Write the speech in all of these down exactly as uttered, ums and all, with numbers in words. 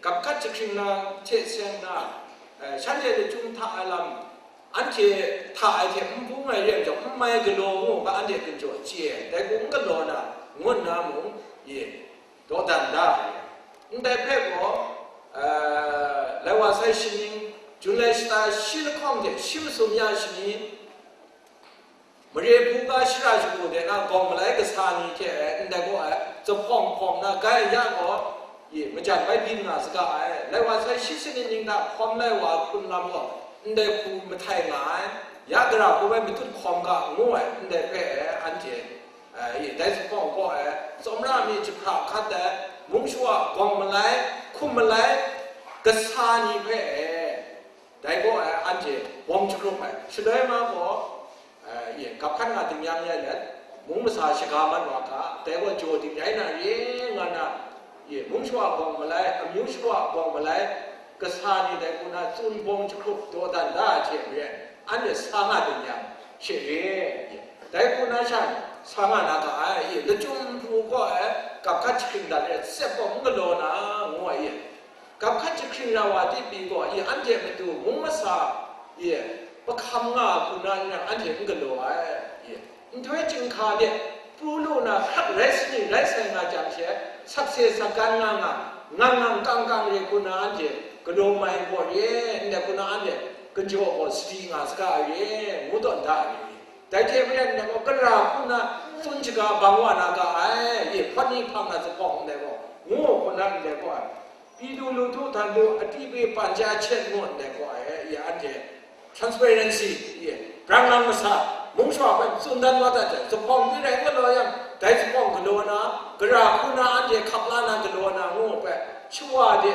Gap hkat jahkring na hte seng na, eh, shanhte lachyum hta ai lam, anhte hta ai hte n bung ai re ai majaw, n mai galaw ngu ga anhte ginjaw chye ai, dai hku n galaw na, ngu nna mung, ye, dawdan da ai. Ndai hpe gaw, eh, lai wa sai shaning, Jun lai shata shi lahkawng hte shi masum ya shani, mare hpu ga shara shagu de na gawng malai kasa ni hte ndai gaw ai, zuphpawng hpawng na gai ya gaw, ye, majan bai byin nga saga ai, lai wa sai shi sanit ning hta hkawm lai wa hkrun lam gaw, ndai hku mahtai nga ai, ya gara hku bai matut hkawm ga ngu ai, ndai hpe anhte, eh, ye, dai zuphpawng gaw ai, tsawmra mi jahkra hkat ai, mung shawa gawng malai, hkum malai, kasa ni hpe, eh, dai gaw ai, anhte bawng jahkrup ai. Shaloi ma gaw, eh, ye, gap hkat nga ding yang ya let, mung masa shaga mat wa ga, dai gaw jaw ding rai na re nga na, ye, mung shawa bawng malai, amyu shawa bawng malai, kasa ni dai hku na tsun bawng jahkrup dawdan da ai hte maren, anhte sa nga ding yang, she re, ye, dai hku na shan, sa nga na ga ai, ye, lachyum hpu gaw ai, gap hkat jahkring dat ai, tsep gaw n galaw na, ngu ai, ye. Gap hkat jahkring ra wa di pyi gaw, i anhte matu mung masa, i pahkam nga hku na n rai, anhte n galaw ai, i nhtoi chyinghka de pru lu na hkrat rai sani rai sai nga jang she, sakse sakgan nga nga, ngang ngang kang kang re hku na anhte galaw mai gaw re, ndai hku na anhte ginjaw gaw sadi nga saga ai re, ngu tawn da ai re. Dai hte maren, ndai gaw gara hku na tsun shaga bang wa na ga ai, i hpawt ni hpang na zuphpawng ndai gaw, ngu hku na ndai gaw ai. Pyi du lu du htan du, a tyi pe pan ja chet ngu ndai gaw ai, ya anhte transparency, ye, brang lang masa, mung shawa hpe tsun dan wa dat jang, zuphpawng ni rai nga law yang, dai zuphpawng galaw na, gara hku na anhte hkap la na galaw na ngu hpe, shawa de,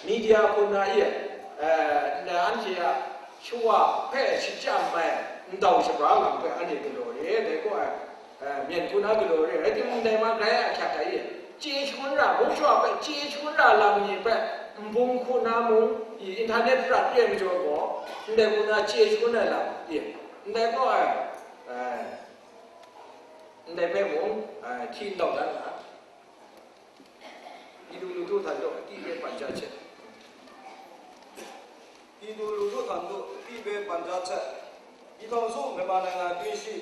media hku na, ye, eh, na anhte a shawa hpe shachyam ai ndau shabra lam hpe anhte galaw re, dai gaw ai. Eh, myen hku na galaw re, rai timung, dai ma grai a ahkyak ai e, chye shangun ra, mung shawa hpe chye shangun ra lam ni hpe, nbung hku na mung, i, internet prat re ai majaw gaw, ndai hku na chye shangun ai lam, i, ndai gaw ai, eh, ndai hpe mung, eh, hti ndau dan nga. Pyi du lu du htan du, a tyi pe pan ja hte. Pyi du lu du htan du, a tyi pe pan ja hte. ပြည်ထောင်စု မြန်မာနိုင်ငံအတွင်းရှိ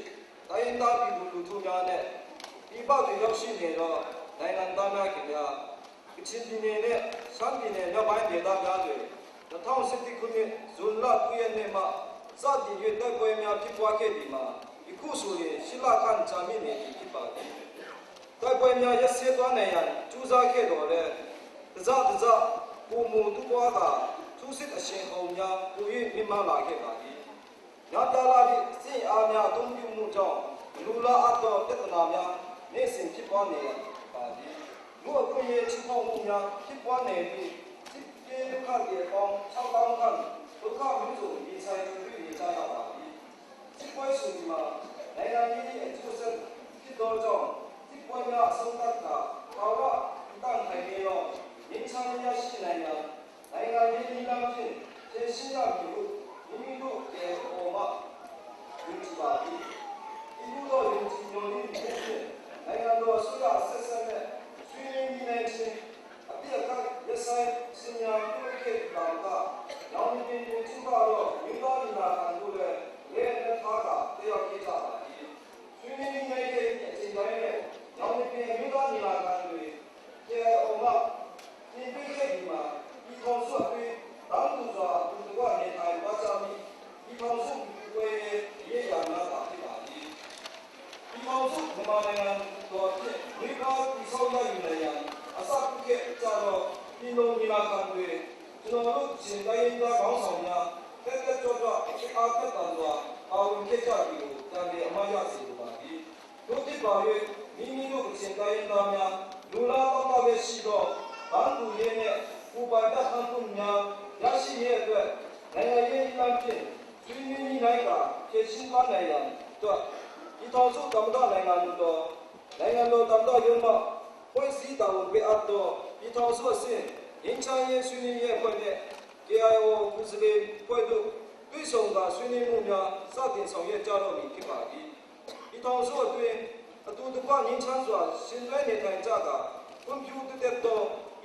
တိုင်းရင်းသားပြည်သူလူထုများနဲ့ ပြည်ပသို့ရောက်ရှိနေသော နိုင်ငံသားများခင်ဗျာ၊ ကချင်ပြည်နယ်နဲ့ ရှမ်းပြည်နယ်မြောက်ပိုင်းဒေသများတွင် နှစ်ထောင်ဆယ့်တစ်ခုနှစ် ဇွန်လ ခုရက်နေ့မှ စတင်၍ တိုက်ပွဲများဖြစ်ပွားခဲ့သည်မှာ ယခုဆိုရင် ရှစ်လခန့်ကြာမြင့်နေပြီဖြစ်ပါသည်။ တိုက်ပွဲများရပ်စဲသွားနိုင်ရန် ကြိုးစားခဲ့သော်လည်း တစ်စတစ်စ ပိုမိုတိုးပွားကာ ထိုးစစ်အရှိန်အဟုန်များ ပို၍မြင့်မားလာခဲ့ပါသည်။ များပြားလှသည့် စစ်အင်အားများ အသုံးပြုမှုကြောင့် မလိုလားအပ်သော ပြဿနာများ နေ့စဉ်ဖြစ်ပွားနေပါသည်။ လူ့အခွင့်အရေး ချိုးဖောက်မှုများ ဖြစ်ပွားနေပြီး စစ်ပြေးဒုက္ခသည်ပေါင်း ခြောက်သောင်းခန့် ဒုက္ခမျိုးစုံ ရင်ဆိုင်ကြုံတွေ့နေကြရပါသည်။ စစ်ပွဲဆိုသည်မှာ နိုင်ငံရေးအကျိုးဆက်ဖြစ်သောကြောင့် စစ်ပွဲများအဆုံးသတ်ကာ ထာဝရတည်တံ့ခိုင်မြဲသော ငြိမ်းချမ်းရေးရရှိနိုင်ရန် နိုင်ငံရေးနည်းလမ်းဖြင့် ဖြေရှင်းရမည်ဟု မိမိတို့ရဲ့အပေါ်မှာ ယုံကြည်ပါသည်။ ယခုတော့ ယုံကြည်မျှော်လင့်ခြင်းဖြင့် နိုင်ငံတော်အစိုးရအဆက်ဆက်နဲ့ ဆွေးနွေးညှိနှိုင်းခြင်း အပစ်အခတ်ရပ်စဲခြင်းများ ပြုလုပ်ခဲ့သည်သာမက နောင်နှစ်ပင်တွင်ကျင်းပသော အမျိုးသားညီလာခံသို့လည်း လက်လက်ထားကာ တက်ရောက်ခဲ့ကြပါသည်။ ဆွေးနွေးညှိနှိုင်းခဲ့သည့်အချိန်တိုင်းနဲ့ နောင်နှစ်ပင်အမျိုးသားညီလာခံတွင် KIO မှ တင်သွင်းခဲ့သည်မှာ ပြည်ထောင်စုအတွင်း တန်းတူစွာ အတူတကွနေထိုင်သွားကြမည့် ပြည်ထောင်စု ပြည်ပွဲရေးအရေးအရာများသာဖြစ်ပါသည်။ ပြည်ထောင်စုမြန်မာနိုင်ငံတော်ဖြင့် မွေးဖွားတည်ဆောက်ရယူနိုင်ရန် အစပြုခဲ့ကြသော ပြည်တော်ညီလာခံတွင် ကျွန်တော်တို့ ကချင်တိုင်းရင်းသားခေါင်းဆောင်များ တက်တက်ကြွကြွ အားထက်သန်စွာ ပါဝင်ခဲ့ကြသည်ကို ပြန်လည်အမှတ်ရစေလိုပါသည်။ သို့ဖြစ်ပါ၍ မိမိတို့ကချင်တိုင်းရင်းသားများ လိုလားတောင့်တလျက်ရှိသော တန်းတူရေးနှင့် ကိုယ်ပိုင်ပြဋ္ဌာန်းခွင့်များ ရရှိရေးအတွက် နိုင်ငံရေးနည်းလမ်းဖြင့် ဆွေးနွေးညှိနှိုင်းကာ ဖြေရှင်းသွားနိုင်ရန်အတွက် ပြည်ထောင်စုသမ္မတနိုင်ငံတော် နိုင်ငံတော်သမ္မတရုံးမှ ဖွဲ့စည်းတာဝန်ပေးအပ်သော ပြည်ထောင်စုအဆင့် ငြိမ်းချမ်းရေးဆွေးနွေးရေးအဖွဲ့နှင့် KIO ကိုယ်စားလှယ်အဖွဲ့တို့ တွေ့ဆုံကာ ဆွေးနွေးမှုများ စတင်ဆောင်ရွက်ကြတော့မည်ဖြစ်ပါသည်။ ပြည်ထောင်စုအတွင်း အတူတကွငြိမ်းချမ်းစွာ ယှဉ်တွဲနေထိုင်ကြကာ ဖွံ့ဖြိုးတိုးတက်သော ပ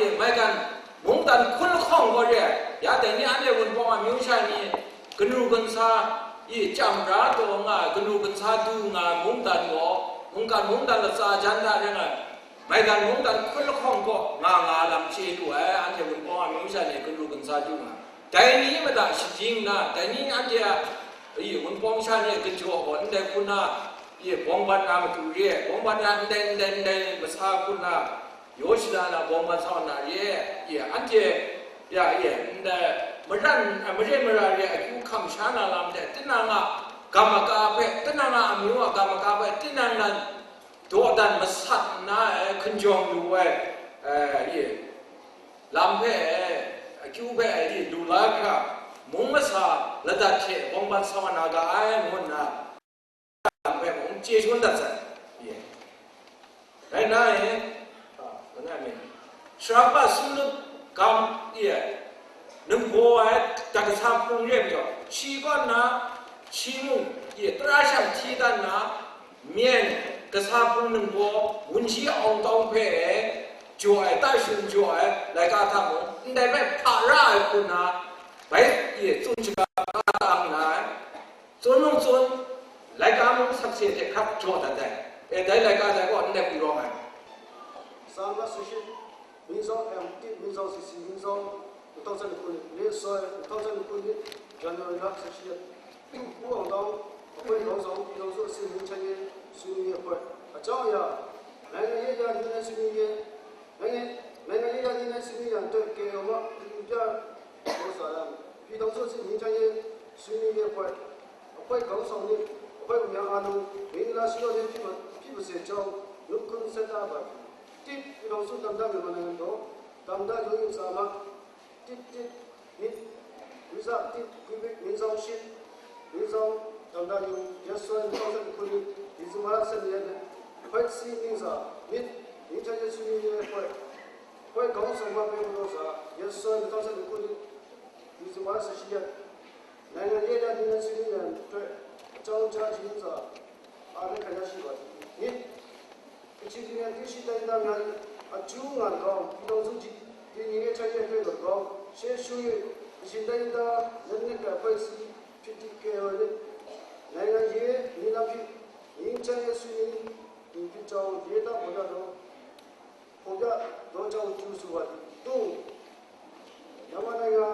ye, maigan mungdan hkun lahkawng gaw re ai. Ya dai ni anhte Wunpawng amyu sha ni kanu kansa, i, chyam bra taw nga ai, kanu kansa du nga ai mungdan gaw, mungkan mungdan latsa jan da rai nga ai. Maigan mungdan hkun lahkawng kaw nga nga lam chye lu ai, anhte Wunpawng amyu sha ni kanu kansa du nga ai. Dai ni mada shajing nna, dai ni anhte a, i, Wunpawng sha ni kajaw gaw ndai hku na, i, bawng bat na matu re ai, bawng bat na ndai, ndai, ndai masa hku na, yaw shada na bawng bat sa wa na re ai, i, anhte, ya, i, ndai maran, mare mara re ai akyu hkam sha na lam de, tinang a gam aga hpe, tinang a amyu a gam aga hpe, tinang nan dawdan masat nna, eh, hkinjawng lu ai, eh, ye, lam hpe, eh, akyu hpe, eh, ye, lu la hkra, mung masa ladat hte bawng ban sa wa na ga ai, ngu nna, lam hpe mung chye shangun dat sai. Ye. Rai nna, eh, ah, langai mi, Sharapa Sumnut gam, ye, ningbaw ai, dat kasa hpung re ai majaw, shi kaw nna, shi mung, ye, tara shang hti dat nna, myen kasa hpung ningbaw wunji awng tawng hpe jaw ai, tai shun jaw ai laika hta mung, ndai hpe hpa ra ai hku nna, bai ye tsun shaga ta nga ai. Tsun mung tsun, laika mung sakse hte hkrat jaw dat ai. E, dai laika dai gaw ndai hku rawng ai. Psalm မြင်းဆောင် M တစ် မြင်းဆောင် စီစီ မြင်းဆောင် နှစ်ထောင်ဆယ့်နှစ်ခုနှစ် နေ့စွဲ နှစ်ထောင်ဆယ့်နှစ်ခုနှစ် ဇန်နဝါရီလ ဆယ့်ရှစ်ရက် ဟူအောင်တောင်း အဖွဲ့ခေါင်းဆောင် ပြည်ထောင်စုအဆင့် ငြိမ်းချမ်းရေးဆွေးနွေးရေးအဖွဲ့ အကြောင်းအရာ နိုင်ငံရေးအရ ငြိမ်းချမ်းဆွေးနွေးရေး နိုင်ငံနိုင်ငံရေးအရ ငြိမ်းချမ်းဆွေးနွေးရန်အတွက် ကယ်မွတ်ပြုပြလို့စာရန် ပြည်ထောင်စုအဆင့် ငြိမ်းချမ်းရေးဆွေးနွေးရေးအဖွဲ့ အဖွဲ့ခေါင်းဆောင်နှင့် အဖွဲ့ဝင်များအားလုံး မင်္ဂလာရှိသောနေ့ဖြစ်ပါဖြစ်ပါစေကြောင်း နှုတ်ခွန်းဆက်သပါသည်။ တစ် ပြည်ထောင်စုသမ္မတမြန်မာနိုင်ငံတော် သမ္မတရုံး၏စာမှ တစ်တစ်နှစ် ဝိဇာတစ် ခွေးဘိတ် မင်းဆောင်ရှစ် မင်းဆောင် သမ္မတရုံး ရက်စွဲ နှစ်ထောင်ဆယ့်တစ်ခုနှစ် ဒီဇင်ဘာလ ဆယ့်နှစ်ရက်နေ့ ဖွဲ့စည်းနှင့်စာ နှစ် ငြိမ်းချမ်းရေးဆွေးနွေးရေးအဖွဲ့ အဖွဲ့ခေါင်းဆောင်မှ ပေးပို့သောစာ ရက်စွဲ နှစ်ထောင်ဆယ့်တစ်ခုနှစ် ဒီဇင်ဘာလ ဆယ့်ရှစ်ရက် နိုင်ငံရေးအရ ငြိမ်းချမ်းဆွေးနွေးရန်အတွက် အကြောင်းကြားခြင်းစာ အားလည်းခံရရှိပါသည်။ နှစ် ကချင်ပြည်နယ် အထူးသဖြင့် တိုင်းရင်းသားများ၏ အကျိုးငှာ်သော ပြည်ထောင်စုကြီး တည်ငြိမ်အေးချမ်းရေးအတွက်သော်လည်းကောင်း၊ ရှေ့ရှု၍ ကချင်တိုင်းရင်းသား လက်နက်ကိုင်အဖွဲ့အစည်း ဖြစ်တည်ကယ်ဝယ်နှင့် နိုင်ငံရေးနည်းလမ်းဖြင့် ငြိမ်းချမ်းရေးဆွေးနွေးမည်ဖြစ်ကြောင်း ရေးသားဖော်ပြသော ဖော်ပြသောကြောင်း ကြိုဆိုပါသည်။ သုံး၊ မြန်မာနိုင်ငံ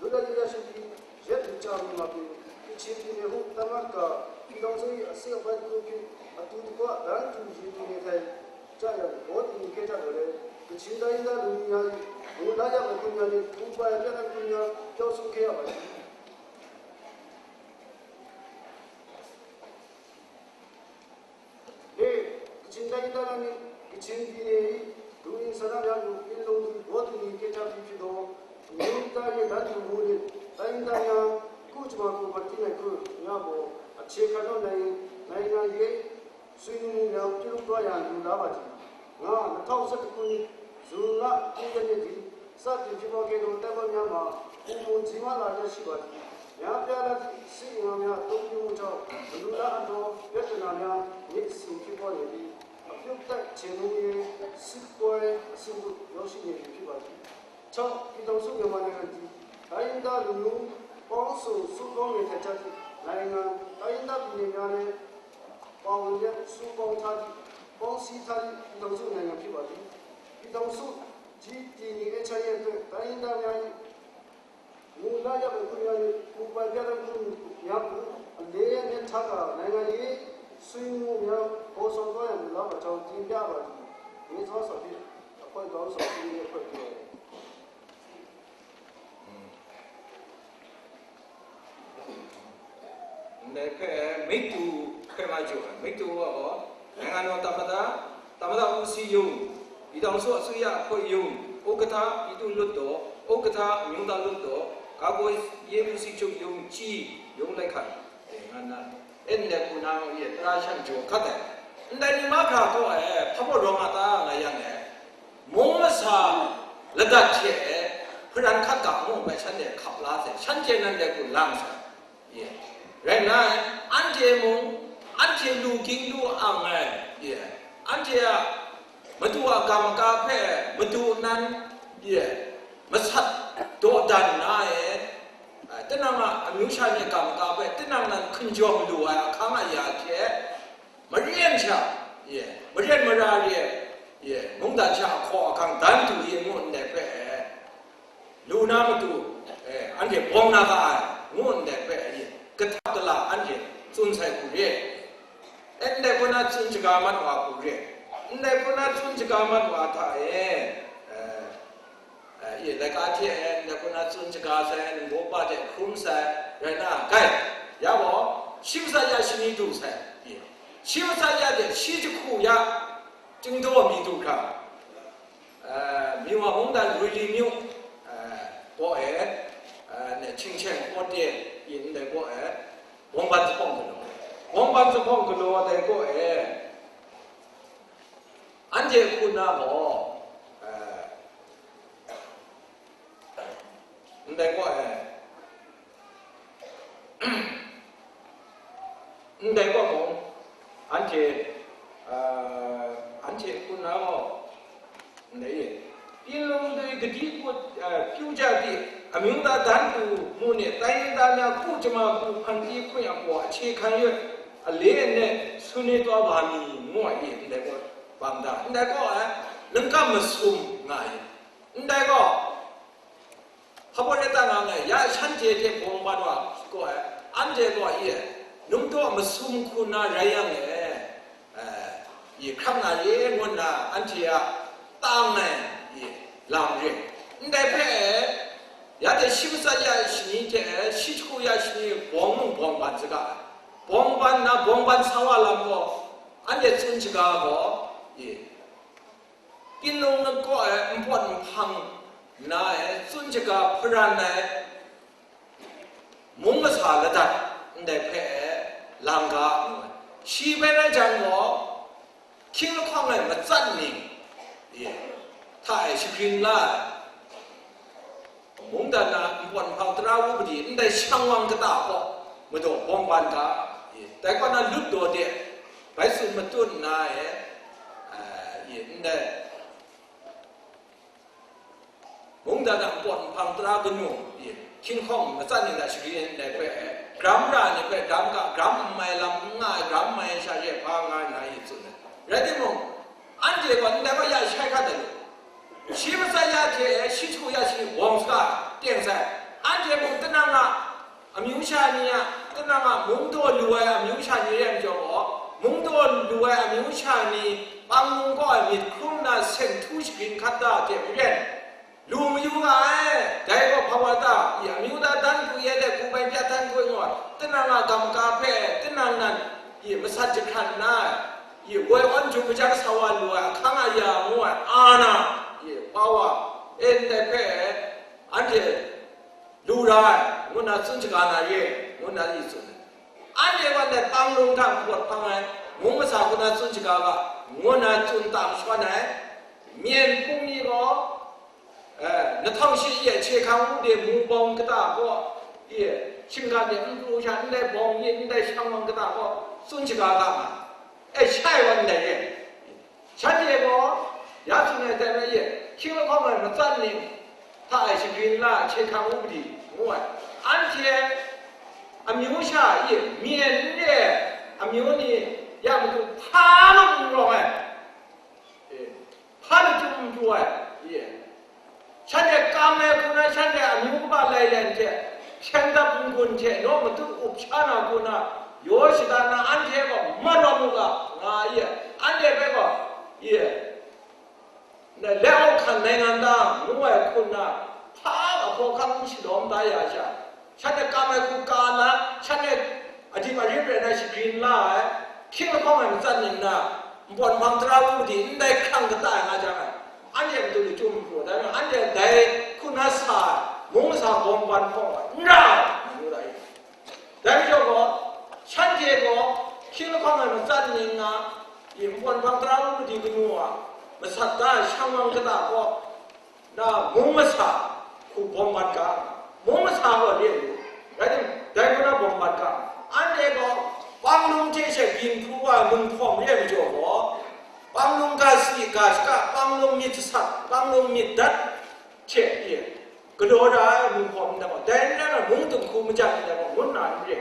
လွတ်လပ်ရေးရရှိပြီး ရက်အတော်ကြာပြီမှပင် ကချင်ပြည်နယ်ဟု သတ်မှတ်ကာ ပြည်ထောင်စု၏ အစိတ်အပိုင်းတစ်ခုအဖြစ် အတူတကွ တန်းတူရည်တူနေထိုင်ကြရန် သဘောတူညီခဲ့ကြသော်လည်း ကချင်တိုင်းရင်းသားလူမျိုးများ၏ မူလရပိုင်ခွင့်များနှင့် ကိုယ်ပိုင်ပြဋ္ဌာန်းခွင့်များ ပျောက်ဆုံးခဲ့ရပါသည်။ လေး၊ ကချင်တိုင်းရင်းသားများနှင့် ကချင်ပြည်နယ်၏ လူငယ်ဆန္ဒများကို ပင်လုံတွင် သဘောတူညီခဲ့ကြပြီးဖြစ်သော အမျိုးသားရေးတန်းတူမှုနှင့် တိုင်းရင်းသားများ ကိုယ့်ကြမ္မာကိုယ်ပိုင် တည်ငြိမ်ခွင့်များအပေါ် အခြေခံသော နိုင်ငံနိုင်ငံရေး ဆွေးနွေးမှုများ ပြုလုပ်သွားရန် လိုလားပါသည်။ ငါး၊ နှစ်ထောင်ဆယ့်တစ်ခုနှစ် ဇွန်လ ကိုးရက်နေ့တွင် စတင်ဖြစ်ပွားခဲ့သော တိုက်ပွဲများမှာ ပိုမိုကြီးမားလာလျက်ရှိပါသည်။ များပြားလှသည့် စစ်အင်အားများ အသုံးပြုမှုကြောင့် မလိုလားအပ်သော ပြဿနာများ နေ့စဉ်ဖြစ်ပွားနေပြီး အပြုတ်တိုက်ချေမှုန်းရေး စစ်ပွဲအဆင့်သို့ ရောက်ရှိနေပြီဖြစ်ပါသည်။ ခြောက်၊ ပြည်ထောင်စုမြန်မာနိုင်ငံသည် တိုင်းရင်းသားလူမျိုးပေါင်းစုံ စုပေါင်းနေထိုင်ကြသည့်နိုင်ငံ၊ တိုင်းရင်းသားပြည်နယ်များလည်း ပါဝင်လျက် စုပေါင်းထားသည့် ပေါင်းစည်းထားသည့် ပြည်ထောင်စုနိုင်ငံဖြစ်ပါသည်။ ပြည်ထောင်စုကြီး တည်ငြိမ်အေးချမ်းရေးအတွက် တိုင်းရင်းသားများ၏ မူလရပိုင်ခွင့်များနှင့် ကိုယ်ပိုင်ပြဋ္ဌာန်းခွင့်များကို အလေးအနက်ထားကာ နိုင်ငံရေးဆွေးနွေးမှုများ ဖော်ဆောင်သွားရန် လိုလားပါကြောင်း တင်ပြပါသည်။ ငြိမ်းချမ်းစွာဖြင့် အဖွဲ့ခေါင်းဆောင် ဆွေးနွေးအဖွဲ့ဖြစ်ပါတယ်။ อืม ในแพทย์ไม่ตูแพทย์มาอยู่ไม่ตูว่าอ๋อ နိုင်ငံတော်သမ္မတ သမ္မတဦးစီးချုပ် ပြည်ထောင်စုအစိုးရအဖွဲ့ချုပ် ဥက္ကဋ္ဌ ပြည်သူ့လွှတ်တော် ဥက္ကဋ္ဌ အမျိုးသားလွှတ်တော် ကာကွယ်ရေးဦးစီးချုပ်ရုံးကြီး ရုံးလိုက်ခတ် ငါနာ အဲ့ဒီခုနကရဲ့ သရႃႇရှမ်းကျော်ခတ်တယ် Ndai ni mahkra gaw e, hpa baw rawng a ta nga yang e, mung masa ladat hte e, hparan hkat ga ngu bai shanhte hkap la sai, shanhte nan dai hku lang sai. Ye. Rai nna, anhte mung, anhte lu ging lu ang ai, ye, anhte a madu a ga maga hpe madu nan, ye, masat dawdan na e, tinang a amyu sha ni a ga maga hpe tinang nan hkinjawng lu ai ahkang aya hte, maren sha, ye, maren mara re, ye, mungdan sha ahkaw ahkang dan du ye ngu ndai hpe, lu na matu, eh, anhte bawng na ga ai, ngu ndai hpe, ye, kahtap gala anhte tsun sai hku re. Eh, ndai hku na tsun shaga mat wa hku re. Ndai hku na tsun shaga mat wa hta e, eh, eh, ye, laika hte e, ndai hku na tsun shaga sai, ningbaw pa hte hkrum sai, rai na, gai, ya gaw, shi matsat ya shani du sai, ye, shi matsat ya hte shi jahku ya, chyingdaw mi du hkra, eh, Miwa mungdan Ruili myu, eh, gaw e, eh, ne, Htingcheng Kawte yin ndai gaw e, Bawngban Zuphpawng galaw, Bawngban Zuphpawng galaw dai gaw e, anhte hku na gaw, eh, ndai gaw e, ndai gaw mung, anhte, eh, anhte hku na gaw, ndai e, Pinlung doi gadi kut, eh, pyu ja di, amyu ta dan du mu ni, tai yin ta mya ku jama ku hpang di hkun a gaw ahte hkan yawt, ale nne sun e taw wa mi, ngu ai e, ndai gaw bang da, ndai gaw ai, lungkam masum nga ai, ndai gaw, hpa baw rai ta nga ai, ya shanhte hte bawng ban wa gaw ai, anhte gaw ye, num taw masum hku na rai yang e, eh, ye hkrang na re ngu nna anhte a tang ai, ye, lam re. Ndai hpe, ya hte shi matsat ya ai shani hte, shi jahku ya shani bawng mung bawng ban saga ai. Bawng ban nna, bawng ban sa wa lam gaw, anhte tsun shaga gaw, ye, Pinlung kaw ai npawt nhpang na e, tsun shaga hparan ai, mung masa ladat ndai hpe lang ga ngu ai. Shi bai rai jang gaw, hkying lahkawng e matsat ning, ye, hta e shagrin la ai. Mungdan na npawt nhpang tara upadi ndai shang wang kata gaw madaw bawng ban ga, ye, dai kaw na lut daw de, bai tsun matut nna e, eh, ye, ndai mungdan a npawt nhpang tara kanu, ye, hkying lahkawng matsat ning hta shagrin ai hpe, gram ra ni hpe gram ga, gram n mai lam n nga ai, gram mai ai sha re hpa nga nna ye tsun ai. Rai timung, anhte gaw ndai gaw ya shai hkat ai lu. Shi matsat ya hte shi jahku ya shani bawng saga teng sai. Anhte mung tinang a amyu sha ni a, tinang a mung daw lu ai amyu sha ni rai majaw gaw, mung daw lu ai amyu sha ni pangnung kaw ai myit hkrum na seng htu shagrin hkat da hte maren, lu mayu nga ai. Dai gaw hpa wa ta, i amyu ta dan hku ye de, ku bai bya dan hku ngu ai, tinang a gamka hpe tinang nan, i masat jahkrat nna, i woi awn jung kajang sa wa lu ai ahkang aya ngu ai, a na, i hpa wa, e ndai hpe, anhte lu ra ai, ngu nna tsun shaga na re, ngu nna i tsun ai. Anhte wan dai pangnung hta npawt hpang ai, mung masa hku na tsun shaga ga, ngu nna tsun tam shawan ai, myen hpung ni gaw, eh, nahtau shi ye hkye hkrang u de mu bawng kata gaw, ye, shinggan de n pru sha, ndai bawng ye, ndai shang wang kata gaw, tsun shaga ga nga, e, shai wan dai re. Shanhte gaw, ya tsun ai dai rai ye, hkying lahkawng ai matsat ning hta e shagrin la ai hkye hkrang upadi ngu ai. Anhte amyu sha ye, myen n re ai amyu ni ya matu hpa mung n rawng ai, e, hpa lachyum n pru ai, ye. Shanhte kam ai hku na, shanhte amyu kaba lailen hte, hpyen dap n-gun hte naw matut up sha na hku na, yaw shada na, anhte gaw mat wa mu ga, nga ye, anhte hpe gaw, ye, na, let out hkan nainggan ta, ngu ai hku na, hpa ga hkawhkam n shalawm da ya sha, shanhte kam ai hku ka na, shanhte adip arim rai na shagrin la ai, hkying lahkawng ai matsat ning na, npawt nhpang tara upadi ndai hkrang kata ai nga jang ai, anhte matu lachyum n pru, dai majaw anhte dai hku na sa ai, mung masa bawng ban hpawng ai, n ra ai, ngu da i. Dai majaw gaw, shanhte gaw hkying lahkawng ai matsat ning na, Yin pawt hpang tara u madi kanu a masat da ai shang wang kata kaw na mung masa hku bawng mat ga, mung masa gaw re ai, rai tim, dai kaw na bawng mat ga, anhte gaw panglung hte she byin hkru wa ai munghpawm re ai majaw gaw, panglung ga si ga shaka, panglung myit jasat, panglung myit dat hte e, galaw ra ai munghpawm ndai gaw, dai n rai ai mung dinghku majan ndai gaw, ngun na n re.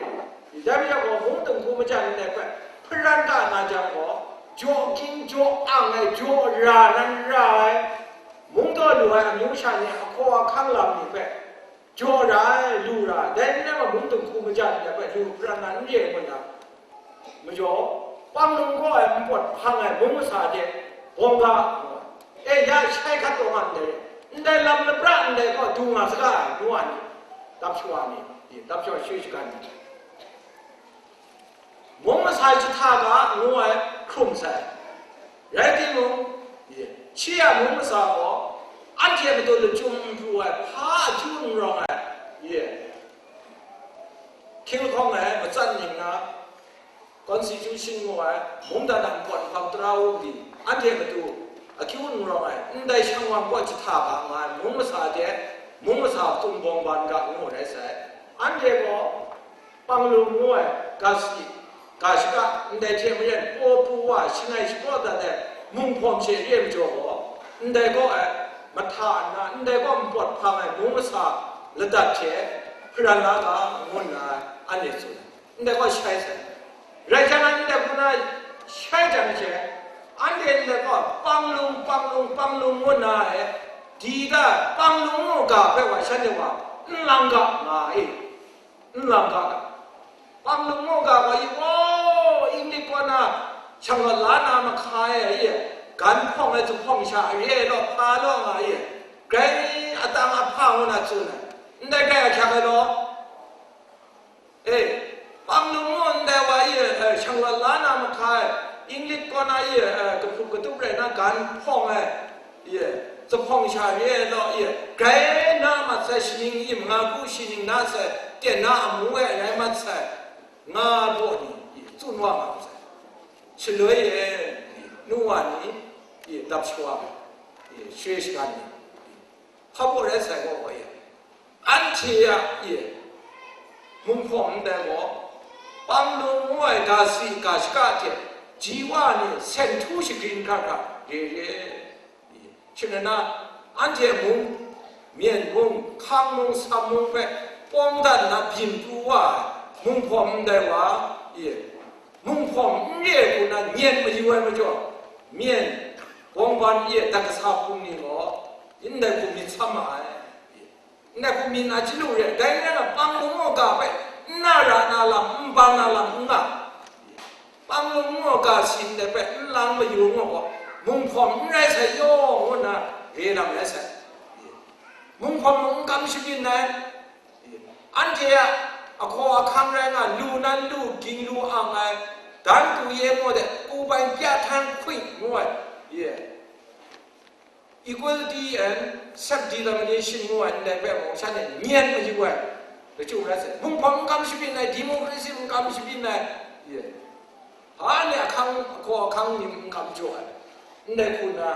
Dai majaw gaw, mung dinghku majan ndai hpe hparan ga nga jang gaw, jaw ging jaw ang ai, jaw ra nan ra ai, mung taw lu ai amyu sha ni, ahkaw ahkang lam ni hpe jaw ra ai, lu ra ai, dai n rai gaw, mung dinghku majan ndai hpe lu hparan na n re ai ngut na, majaw, panglung gaw ai npawt hpang ai mung masa de bawng ga, e, ya shai hkat taw nga ndai, ndai lam lapra ndai gaw du nga saga ai, ngu ai ni, dap shawa ni, dap shawa shwe shagan ni, mung masa jahta ga ngu ai hkrum sai. Rai timung, shi a mung masa gaw anhte matu lachyum n pru ai, hpa akyu n rawng ai, hkying lahkawng ai matsan ning na, Constitution ngu ai, mungdan a npawt nhpang tara u madi, anhte matu akyu n rawng ai, ndai shang wang gaw jahta ga nga ai, mung masa de, mung masa htum bawng ban ga ngu rai sai. Anhte gaw, panglung ngu ai, ga si, ga shaka, ndai hte maren, paw pru wa, shangai shapraw dat ai, munghpawm she re ai majaw gaw, ndai gaw ai, mahta nna, ndai gaw npawt hpang ai, mung masa ladat hte hparan la ga, ngu nna, anhte tsun ai. Ndai gaw shai sai. Rai jang, ndai hku na shai jang she, anhte ndai gaw panglung, panglung, panglung ngu na e, di da, panglung ngu ga hpe wa shanhte wa n lang ga nga e, n lang ga. Panglung ngu ga gaw, i, o, Inglik kaw na shang rawt la na mahka e, i, gan hpawng ai zuphpawng sha re ai law, hpa law nga e, grai atang ahpa ngu na tsun ai, ndai grai ahkyak ai law. E, panglung ngu ndai wa e, e, shang rawt la na mahka e, Inglik kaw na e, e, kahpuk katup rai na gan hpawng ai, e, zuphpawng sha re ai law, e, grai na mat sai, shaning im nga bu, shaning na sai, ten na amu e rai mat sai, nga baw ni, e, tsun wa ma sai. Shaloi e, nu wa ni, e, dap shawa ai, e, shwe shagan ni, hpa baw rai sai gaw, e, anhte a, e, munghpawm ndai gaw, panglung ngu ai ga si ga shaka hte ji wa ni sen htu shagrin hkra hkra re re. Shing rai na, anhte mung, myen mung, hkang mung, sam mung hpe pawng dat nna byin pru wa ai, munghpawm ndai wa, e, munghpawm n re ai hku na nyen mayu ai majaw, myen, bawng ban, e, dat kasa hpung ni gaw, ndai hku myit sam ma ai. Ndai hku myit na chyalu re ai, dai n rai na, panglung ngu ga hpe n na ra na lam, n ban na lam n nga. Panglung ngu ga si ndai hpe n lang mayu ngu gaw, munghpawm n rai sai yaw ngu nna re lam rai sai. Munghpawm mung n kam shabyin ai, anhte a ahkaw ahkang rai nga, lu nan lu, ging lu ang ai, dan tu ye ngu de, ku bai pya htan hkwi ngu ai, ye. Equality and self-determination ngu ai ndai hpe mung shanhte nyen mayu ai, lachyum rai sai. Munghpawm n kam shabyin ai, democracy n kam shabyin ai, ye. Hpa ni ahkang, ahkaw ahkang ni n kam jaw ai, ndai hku na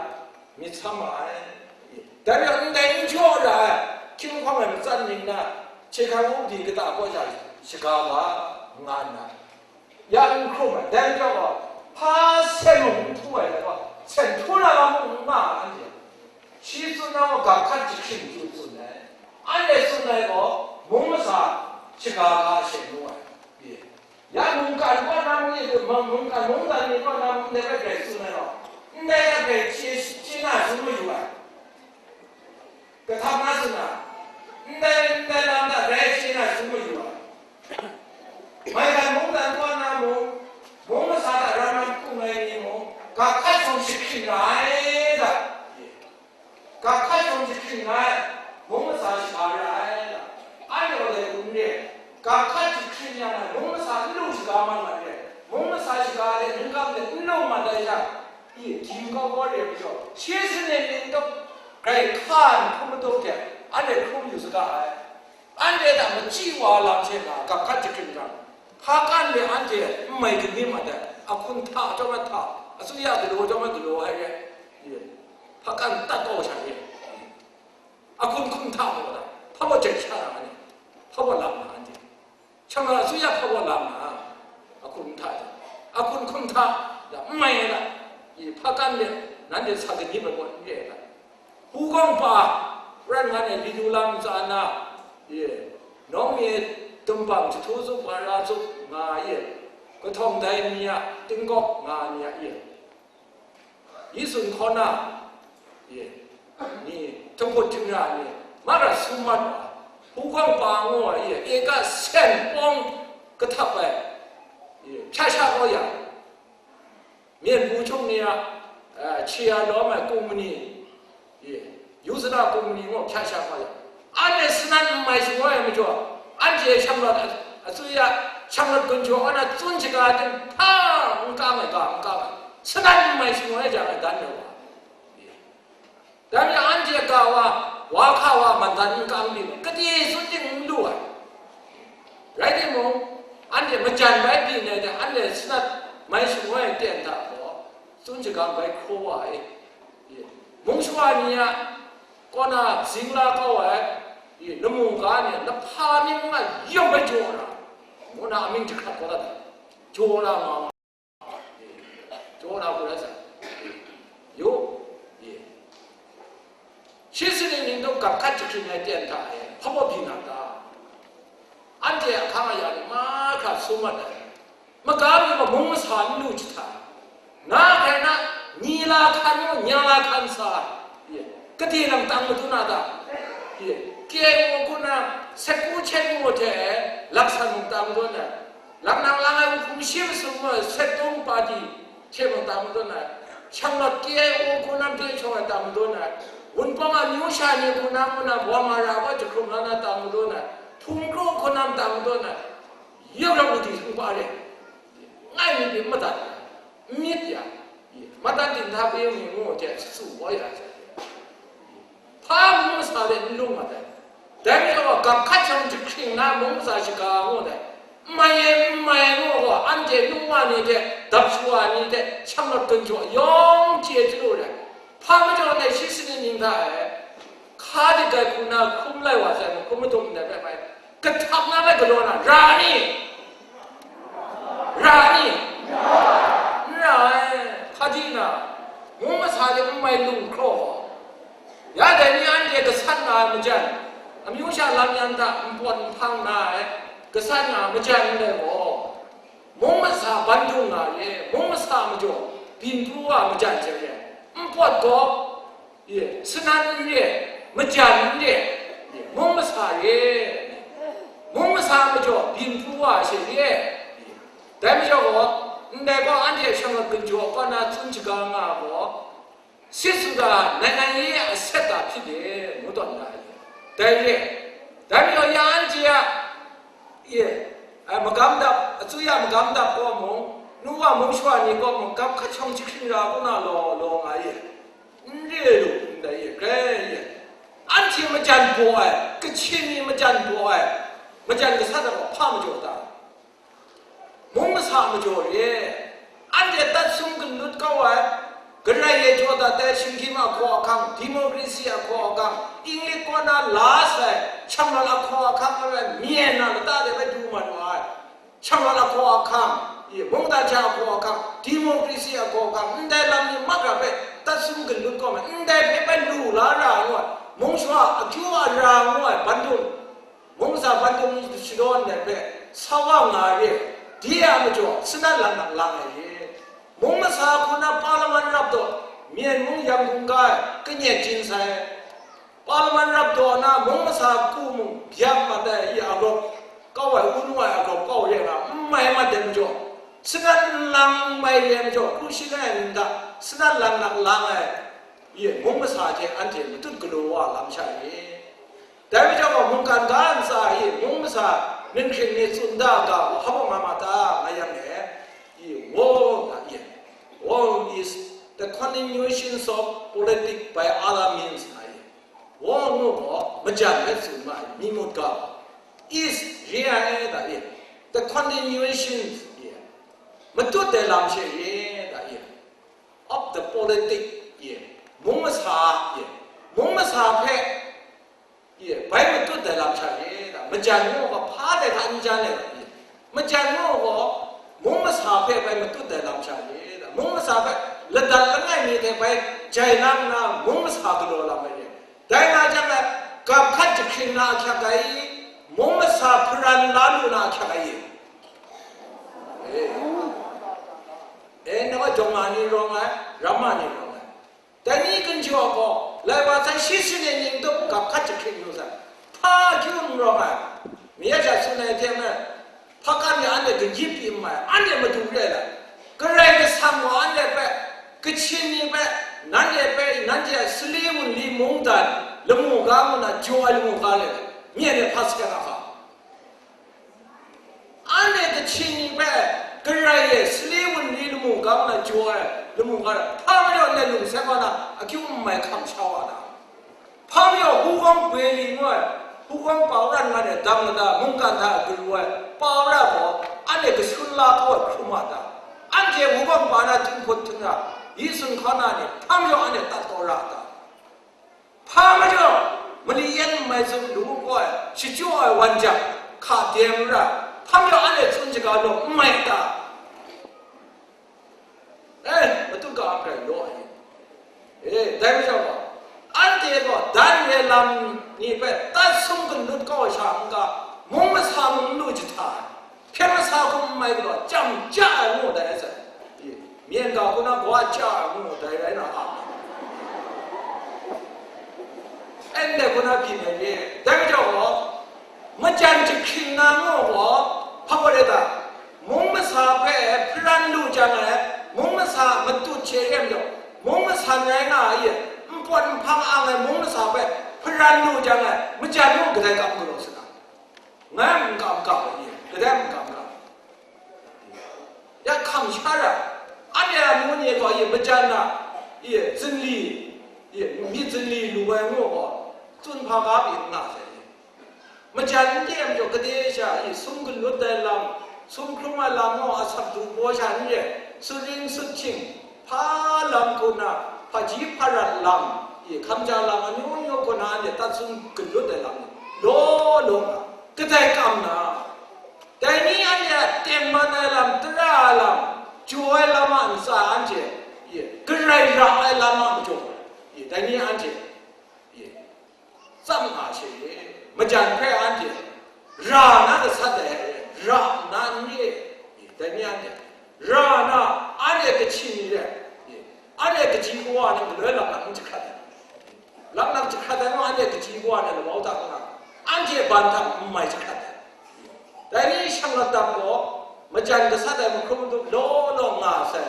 myit sam ma ai, ye. Dai majaw ndai n jaw ra ai, hkying hpang ai matsan ning na, hkye hkrang u di kata kaw sha shaga ga nga nna, ya n hkrum ai, dai majaw gaw, hpa sen mung n htu ai, dai gaw, sen htu na lam mung n nga ai, anhte. Shi tsun na gaw, ga hkat jahkring tsun tsun ai. Anhte tsun ai gaw, mung masa shaga ga she ngu ai. Ya mungkan kaw na mung, mungkan mungdan ni kaw na mung, ndai hpe grai tsun ai gaw, ndai hta grai chye, chye na sung mayu ai. Kahtang na tsun na, ndai, ndai lam hta grai chye na sung mayu ai. Maigan mungdan kaw na mung, mung masa hta ram ram hkung ai ni mung, ga hkat shawng jahkring ra ai da. Ga hkat shawng jahkring ai, mung masa shaga ra ai da. Anhte gaw dai hku n re, ga hkat jahkring yang ai, mung masa n lu shaga mat mat re, mung masa shaga de, ningkam de n lu mat ai yang, i, di makau kau re ai majaw, shi sanit ning tawk grai hka ai hkrum matuk hte, anhte hkrum yu saga ai. Anhte hta machyi wa lam hte na ga hkat jahkring jang, hpa kan de anhte n mai kanim mat ai, a hkun hta, a tawng a hta, Asuya galaw chyawm ai galaw ai re, hpa kan tat kau sha re, ahkun hkum hta maw ta, hpa baw jet sha ra nga ni, hpa baw lam nga anhte, shang asuya hpa baw lam nga, ahkun hta, ahkun hkum hta, ya n mai ai ta, hpa kan de, nanhte sa ganip ai gaw n re ai ta. Hugawng pa, pran nga ai Lidu lam ntsa na, ye, nawng mi e tumpang jahtu zup wa ra zup nga ye, kahtawng dai ni a tingkawk nga ni a ye, yi sun hkaw na, ye, ni, htunghkut htingra ni, mara sum mat wa, hugawng pa ngu ai ye, eka sen pawng kahtap ai, ye, hpya sha kau ya, Myen bu hkyung ni a, eh, hkye a lawm ai kumni, ye, Yuzana kumni ngu hpya sha hpa yang, anhte sanan n mai shangai ai majaw, anhte shanglawt a, atswi a, shanglawt gun jaw na tsun shaga ting hpa n kang ai ga n kang ai, sanan n mai shangai jang ai dan ai wa, ye. Dai majaw anhte ga wa, wa hka wa man dan n kang byin, kade tsun ting n lu ai. Rai timung, anhte majan bai byin ai hte anhte sanat mai shangai ai ten hta gaw, tsun shagang bai hkraw wa ai. Mung shawa ni a kaw na zing la kau ai, lamu ga ni a lahpa myit n nga yawng bai jaw na, ngu na amying jahkrat kau dat ai. Jaw na nga. Jaw na hku rai sa. Yu, ye. Shi sini ning dum gap hkat jahkring ai ten hta e, hpa baw byin na ta? Anhte ahkang aya ni mahkra sum mat ai. Maga mi gaw mung masa n lu jahta. Na hkrai na, ni la hkan ngu, nya la hkan sa, ye, kade lang tang madun na ta? Ye, kye ngu hku na, sekku hkyen ngu hte, laksan mung tang madun ai. Langnang lang ai wuhkum shi masum gaw, Settung Padi hte mung tang madun ai, shanglawt kye ai wuhkum nam hte shawng ai tang madun ai, wunpawng a amyu sha ni hku na ngu na, Bawmara gaw jahkrum la na tang madun ai, hpung kru hku nam tang madun ai, yawng yawng di htung pa re, ngai myit myit madat ai, n myit ya, madat dinghta kayung ni ngu hte, su su wa ya ai. Hpa mung masa de n lung mat ai. Dai majaw gaw, gap hkat shawng jahkring na mung masa shaga ngu dai. N mai e, n mai e ngu gaw, anhte nungwa ni hte, dap shawa ni hte, shanglawt gun jaw yawng chye chyalu ai. Hpa majaw dai shi sini ning hta e, hka dik ai hku na hkrum lai wa sai, hkrum madung ndai hpe mai. Kahtap na bai galaw na, ra ni? Ra ni? N ra ai, hpaji na, mung masa de n mai lung hkraw gaw, ya dai ni anhte gasat nga ai majan, amyu sha lam yan hta npawt nhpang na ai, gasat nga ai majan ndai gaw, mung masa bandung nga re, mung masa majaw byin pru wa majan hte re, npawt gaw, Ye, sanan n re, majan n re, ye, mung masa re, mung masa majaw byin pru wa she re, ye, dai majaw gaw, ndai gaw anhte shanglawt gun jaw kaw na tsun shaga nga gaw, sit su ga, nai nai ye a set da hpyi de, ngu tawn da ai, dai re, dai majaw ya anhte a, Ye, ai, magam dap, asuya magam dap gaw mung, nu wa mung shawa ni gaw mung, gap hkat shawng jahkring ra kaw na law, law nga ye. N re lu, ndai ye, grai ye. Anhte majan baw ai, Kachin ni majan baw ai, majan gasat ai gaw hpa majaw ta? Mung masa majaw re. Anhte tat sum ganlut kau ai, Karai e jaw dat ai shinggyim a hkaw ahkang, democracy a hkaw ahkang, English kaw na la sai, shanglawt a hkaw ahkang, arai myen na lata de bai du mat wa ai. Shanglawt a hkaw ahkang, ye, mungdan sha a hkaw ahkang, democracy a hkaw ahkang, ndai lam ni mak ra hpe tat sum ganlut kau ai, ndai hpe bai lu la ra ngu ai, mung shawa akyu ara ngu ai, bandum, Mung masa bandum shadawn ai hpe sa wa nga re, de a majaw, sanan lang nak lang ai re. Mung masa hku na Parliament rap daw, Myen mung Yangon ga ai, kanyet jin sai. Parliament rap daw na mung masa ku mung byak mat ai i a gawp, kau ai, wun wa ai a gawp kau re nga, n mai mat ai majaw, sanan lang n mai re ai majaw, hku shing ai myit hta, sanan lang nak lang ai, i mung masa hte anhte matut galaw wa lam sha re. Dai majaw gaw, mungkan ga ntsa e mung masa ninghkring ni tsun da ga, hpa bawng nga ma ta, nga yang e, i, war nga ye. War is the continuations of politic by other means nga ye. War ngu gaw, majan hpe tsun ma ai, mi mut ga gaw, is re ai da ye. The continuations ye. Matut ai lam she ye da ye. the politic, ye, mung masa, ye, mung masa hpe, ye, bai matut ai lam sha ye, da, majan ngu ga hpa de hta n jan ai, ye, majan ngu ga mung masa hpe bai matut ai lam sha ye, da, mung masa hpe ladat langai mi hte bai jai lang nna mung masa galaw lam ai ye. Dai nga jang e, gap hkat jahkring na ahkyak ai, mung masa hparan la lu na ahkyak ai, e, e, na wa jawng ma ni rawng ai, ramma ni rawng ai. Dai ni ginjaw gaw, lai wa sai shi shi ne ning tup gap hkat jahkring lu sai. Hpa akyu n rawng ai. Mi ya sha tsun ai hte maren, hpa kan ya anhte ganyip pyi n mai, anhte madu re ai. Karai Kasang gaw anhte hpe, Kachin ni hpe, nanhte hpe, nanhte a sali wunli mungdan, lamu ga ngu na jaw ai lamu ga re ai. Mi anhte hpa sagan a hka? Anhte Kachin ni hpe, Karai e, sali wunli lamu ga ngu na jaw ai lamu ga re ai. Hpa majaw anhte lung seng wa na, akyu n mai hkam sha wa na? Hpa majaw Hugwang Beli ngu ai, Hugwang Pau Ran ngan e dang lata mungkan hta garu ai Pau Ra gaw anhte kasun la kau ai hkrum a ta? Anhte Hugwang pa na htinghkut htingra, yi sun hkaw na ni, hpa majaw anhte tat kau ra a ta? Hpa majaw mali yan n mai tsun lu kau ai, shachyaw ai wan jang, hka dem ra, hpa majaw anhte tsun shaga law n mai ta? E, matut ga a grai law ai. E, dai majaw gaw, anhte gaw dan re lam ni hpe tat sum ganut kau ai sha n-ga, mung masa mung n lu jahta ai, hpyen masa hkum n mai galaw, chyam ja ai ngu dai ai zawn, e, myen ga hku na gaw a ja ai ngu dai rai na a? Anhte hku na byin ai re. Dai majaw gaw, majan jahkring na ngu gaw, hpa gaw re ta? Mung masa hpe hparan lu jang ai, mung masa matut hte re ai majaw, mung masan rai nga ai, npawt nhpang ang ai mung masa hpe hparan lu jang ai, majan mung kadai kam galaw sa na? Ngai n kam kam ai, kadai n kam kam. Ya hkam sha ra, anhte a mu ni gaw, ye, majan na, ye, zinli, ye, myit zinli lu ai ngu gaw, tsun hpa ga pyi n nga sai. Majan n de ai majaw, kade sha, i, sum galut ai lam, sum hkrum ai lam gaw asak du baw sha n re, sutring suthting, hpa lam hku na, hpaji hparat lam, i, hkamja lam, amyu myu hku na, anhte tat sum galut ai lam ni, law law nga, kadai kam na? Dai ni anhte a tengman ai lam, tara ai lam, jaw ai lam a ntsa anhte, i, garai ra ai lam a majaw, i, dai ni anhte, i, tsam nga she, majan hpe anhte ra na gasat ai, ra nna n re, dai ni anhte ra na, anhte Kachin ni re, anhte kaji kawa ni galoi laknak n jahkrat ai, laknak jahkrat ai ngu, anhte kaji kawa ni lamau ta nga, anhte ban hta n mai jahkrat ai. Dai ni shang latdap gaw, majan gasat ai mahkrum law law nga sai,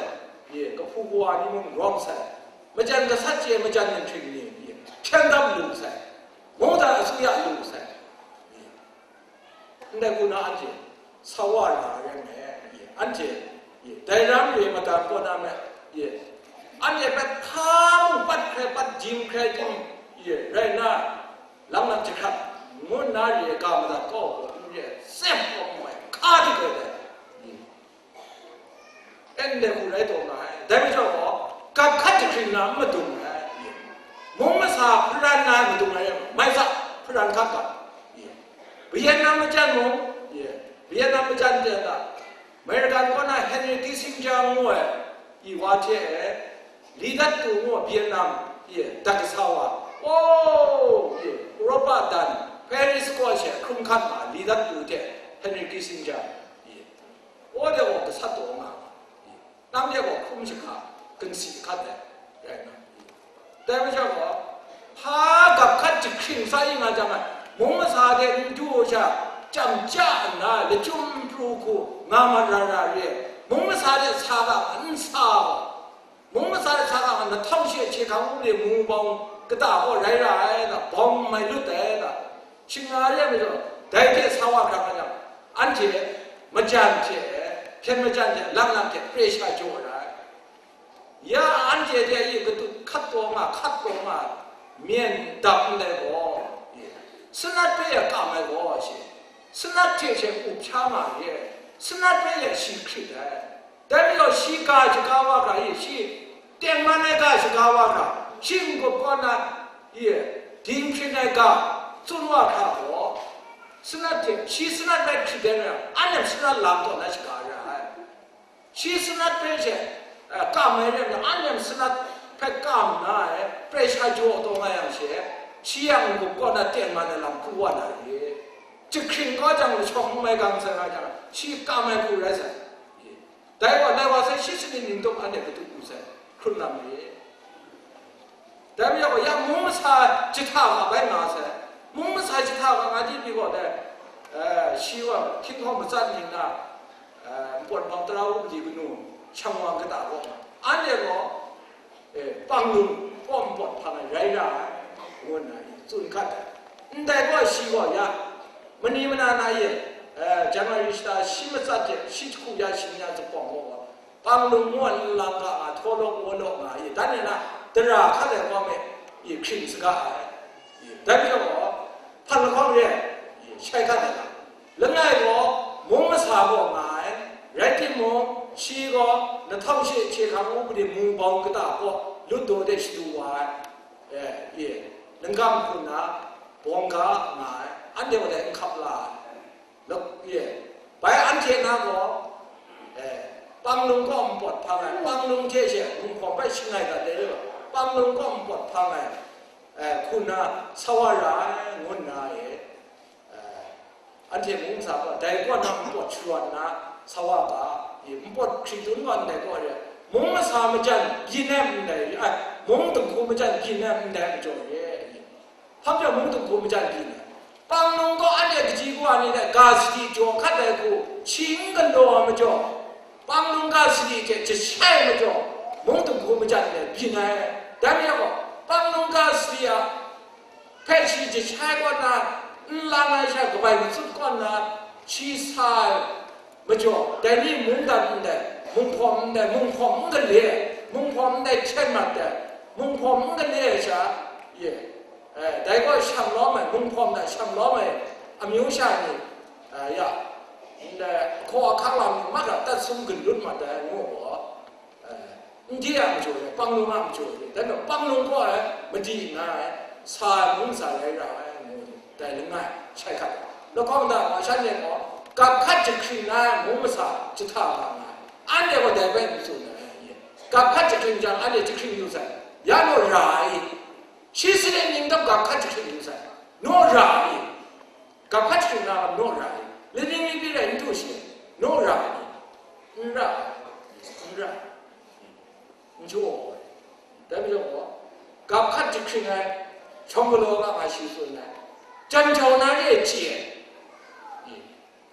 ye, kahpu kawa ni mung rawng sai, majan gasat chye majan ninghting ni, ye, hpyen dam lu sai, mungdan asuya lu sai, ye, ndai hku na anhte sa wa ra ai rai nme, ye, anhte, ye, dai ram re madan kaw na me, ye, anhte hpe hpa mung pat hkrai pat jim hkrai jim, ye, rai nna, laknak jahkrat ngu nna re ga madat kau gaw, n re ai, tsep kau n mai, hka dagrai ai, anhte hku rai taw nga ai. Dai majaw gaw, gap hkat jahkring na n madung ai, mung masa hparan na madung ai, mai sa, hparan hkat ga, Vietnam majan mung, Vietnam majan de ta, American kaw na Henry Kissinger ngu ai, i wa hte e, Lee Dat Tu ngu ai Vietnam, i, dat kasa wa, o, i, Europa dan, Paris kaw she hkrum hkat ma, Lee Dat Tu hte Henry Kissinger, i, o de gaw gasat taw nga, i, nang de gaw hkrum shahka, ginsi hkat ai, rai nna, i, Dai majaw gaw, hpa gap hkat jahkring sa ing a jang ai, mung masa de n du sha, chyam ja nna, lachyum pru hku nga mat ra ra re, mung masa de sa ga n sa gaw, mung masa de sa ga nga, na htawng she hkang u le mu bawng kata gaw rai ra ai, na bawng mai lut ai, na shing nga re ai majaw, dai hte sa wa hkra nga jang, anhte majan hte, hpyen majan hte, lang lang hte, pre sha jaw ra ai. Ya anhte de i katut hkat taw nga, hkat taw nga, myen dap ndai gaw, sanat hpe ya kam ai gaw, shi sanat hte she up sha nga ye, sanat hpe ya shi hkrit ai. Dai majaw shi ga shaga wa ga i, shi Tengman ai ga shaga wa hkra, shi n-gup kaw na, ye, dinghpring ai ga tsun wa hkra gaw, sanat hte, shi sanat bai hkrit ai rai, anhte sanat lam taw na shaga ra ai. Shi sanat hpe she, eh, kam ai rai nna, anhte sanat hpe kam nna ai, prai sha jaw taw nga yang she, shi a n-gup kaw na tengman ai lam hku wa na re. Jahkring kau jang, lashawng n mai gang sai nga jang, shi kam ai hku rai sai. Dai wa, dai wa sai shi sanit ning tawk anhte kadu u sai, hkrun lam re. Dai majaw, ya mung masa jahta ga bai nga sai. Mung masa jahta ga nga di pyi gaw dai, eh, shi wa hkinghkau matsat ning na, eh, npawt bang tara u mali kanu, shang wang kata gaw, anhte gaw, eh, panglung kaw npawt hpang ai rai ra ai, ngu nna tsun hkat ai. Ndai gaw shi gaw ya, mani mana na ye, eh, January shata shi matsat hte shi jahku ya shi ni a zuphpawng gaw, panglung ngu ai nlang ga nga htaw law wa law nga ye, dan e na, dara hkat ai wa me, ye hkring saga ai. Ye, dai majaw gaw, hpan lahkawng re ai, ye, shai hkat ai ga. Langai gaw, mung masa gaw nga ai, rai timung, shi gaw, nahtawng she hpye hkang u mali mu bau kata kaw, lut daw de shadu wa ai, eh, ye, nangkam hku nna, bawng ga nga ai, anhte wa dai n hkap la ai. Lawk, ye, bai anhte na gaw, eh, panglung kaw npawt hpang ai, panglung hte she Kungpawng bai shangai dat ai, panglung kaw npawt hpang ai, eh, hku nna sa wa ra ai, ngu nna, eh, eh, anhte mung masa gaw dai kaw na npawt sharawt nna sa wa ga, ye, npawt hkritun gaw ndai kaw re, mung masa majan byin ai ndai, ai, mung dinghku majan byin ai ndai majaw re, ye. Hpa majaw mung dinghku majan byin ai. Panglung gaw anhte kaji kawa ni dai ga sadi jaw hkat ai hku shi n galaw ai majaw, panglung ga sadi hte jashai ai majaw, mung dinghku majan de byin ai. Dai majaw gaw, panglung ga sadi a hpe shi jashai kaw na, n lang ai sha kabai matsut kaw na, shi sa ai majaw, dai ni mungdan ndai, munghkawm ndai, munghkawm n gale ai, munghkawm ndai hten mat ai, munghkawm n gale ai sha, ye, eh, dai gaw shang lawm ai, munghkawm hta shang lawm ai amyu sha ni, eh, ya, ndai ahkaw ahkang lam ni mat hkra tat sum gun lut mat ai ngu gaw, eh, n de a majaw re, panglung a majaw re, dai majaw panglung gaw ai madi nga ai, sa ai mung sa rai ra ai ngu ni. Dai langai, shai hkat. Lahkawng da, ma shan e gaw, gap hkat jahkring na ai mung masa jahta ga nga ai. Anhte gaw dai bai n tsun ai, ye. Gap hkat jahkring jang, anhte jahkring yu sai. Ya naw ra ai. Shi sanit ning tawk gap hkat jahkring yu sai. Naw ra ai. Gap hkat jahkring na naw ra ai. Laning lapi rai n du shi. Naw ra ai. N ra ai. N ra ai. N jaw ai. Dai majaw gaw, gap hkat jahkring ai, shawng galaw ga nga shi tsun ai, jan jau na re ai chye ai,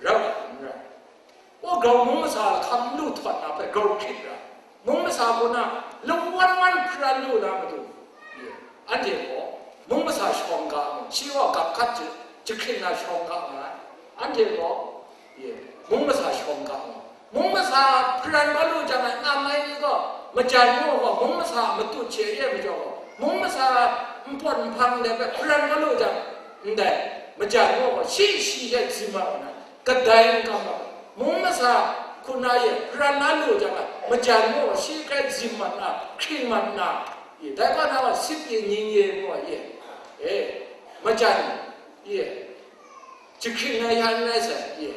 rau ai n rai. Wa grau mung masa lahkam n lu htawt na hpe grau hkrit ra, mung masa hku na lawan wan hparan lu na matu, anhte gaw mung masa shawng ga mu, shi gaw gap hkat jahkring na shawng ga nga ai, anhte gaw, Ye, mung masa shawng ga mu. Mung masa hparan kau lu jang ai, ngam ai ni gaw, majan mu gaw, mung masa matut she re ai majaw gaw, mung masa npawt nhpang de hpe hparan kau lu jang, ndai, majan mu gaw, shi shi hte zim ai wa na, kadai n kam ai. Mung masa hku na ye hparan na lu jang ai, majan mu gaw, shi hkrai zim mat na, hkring mat na, ye, dai gaw na gaw, sip ye, nying ye, ngu ai ye, e, majan, ye, jahkring ai ya n rai sai, ye,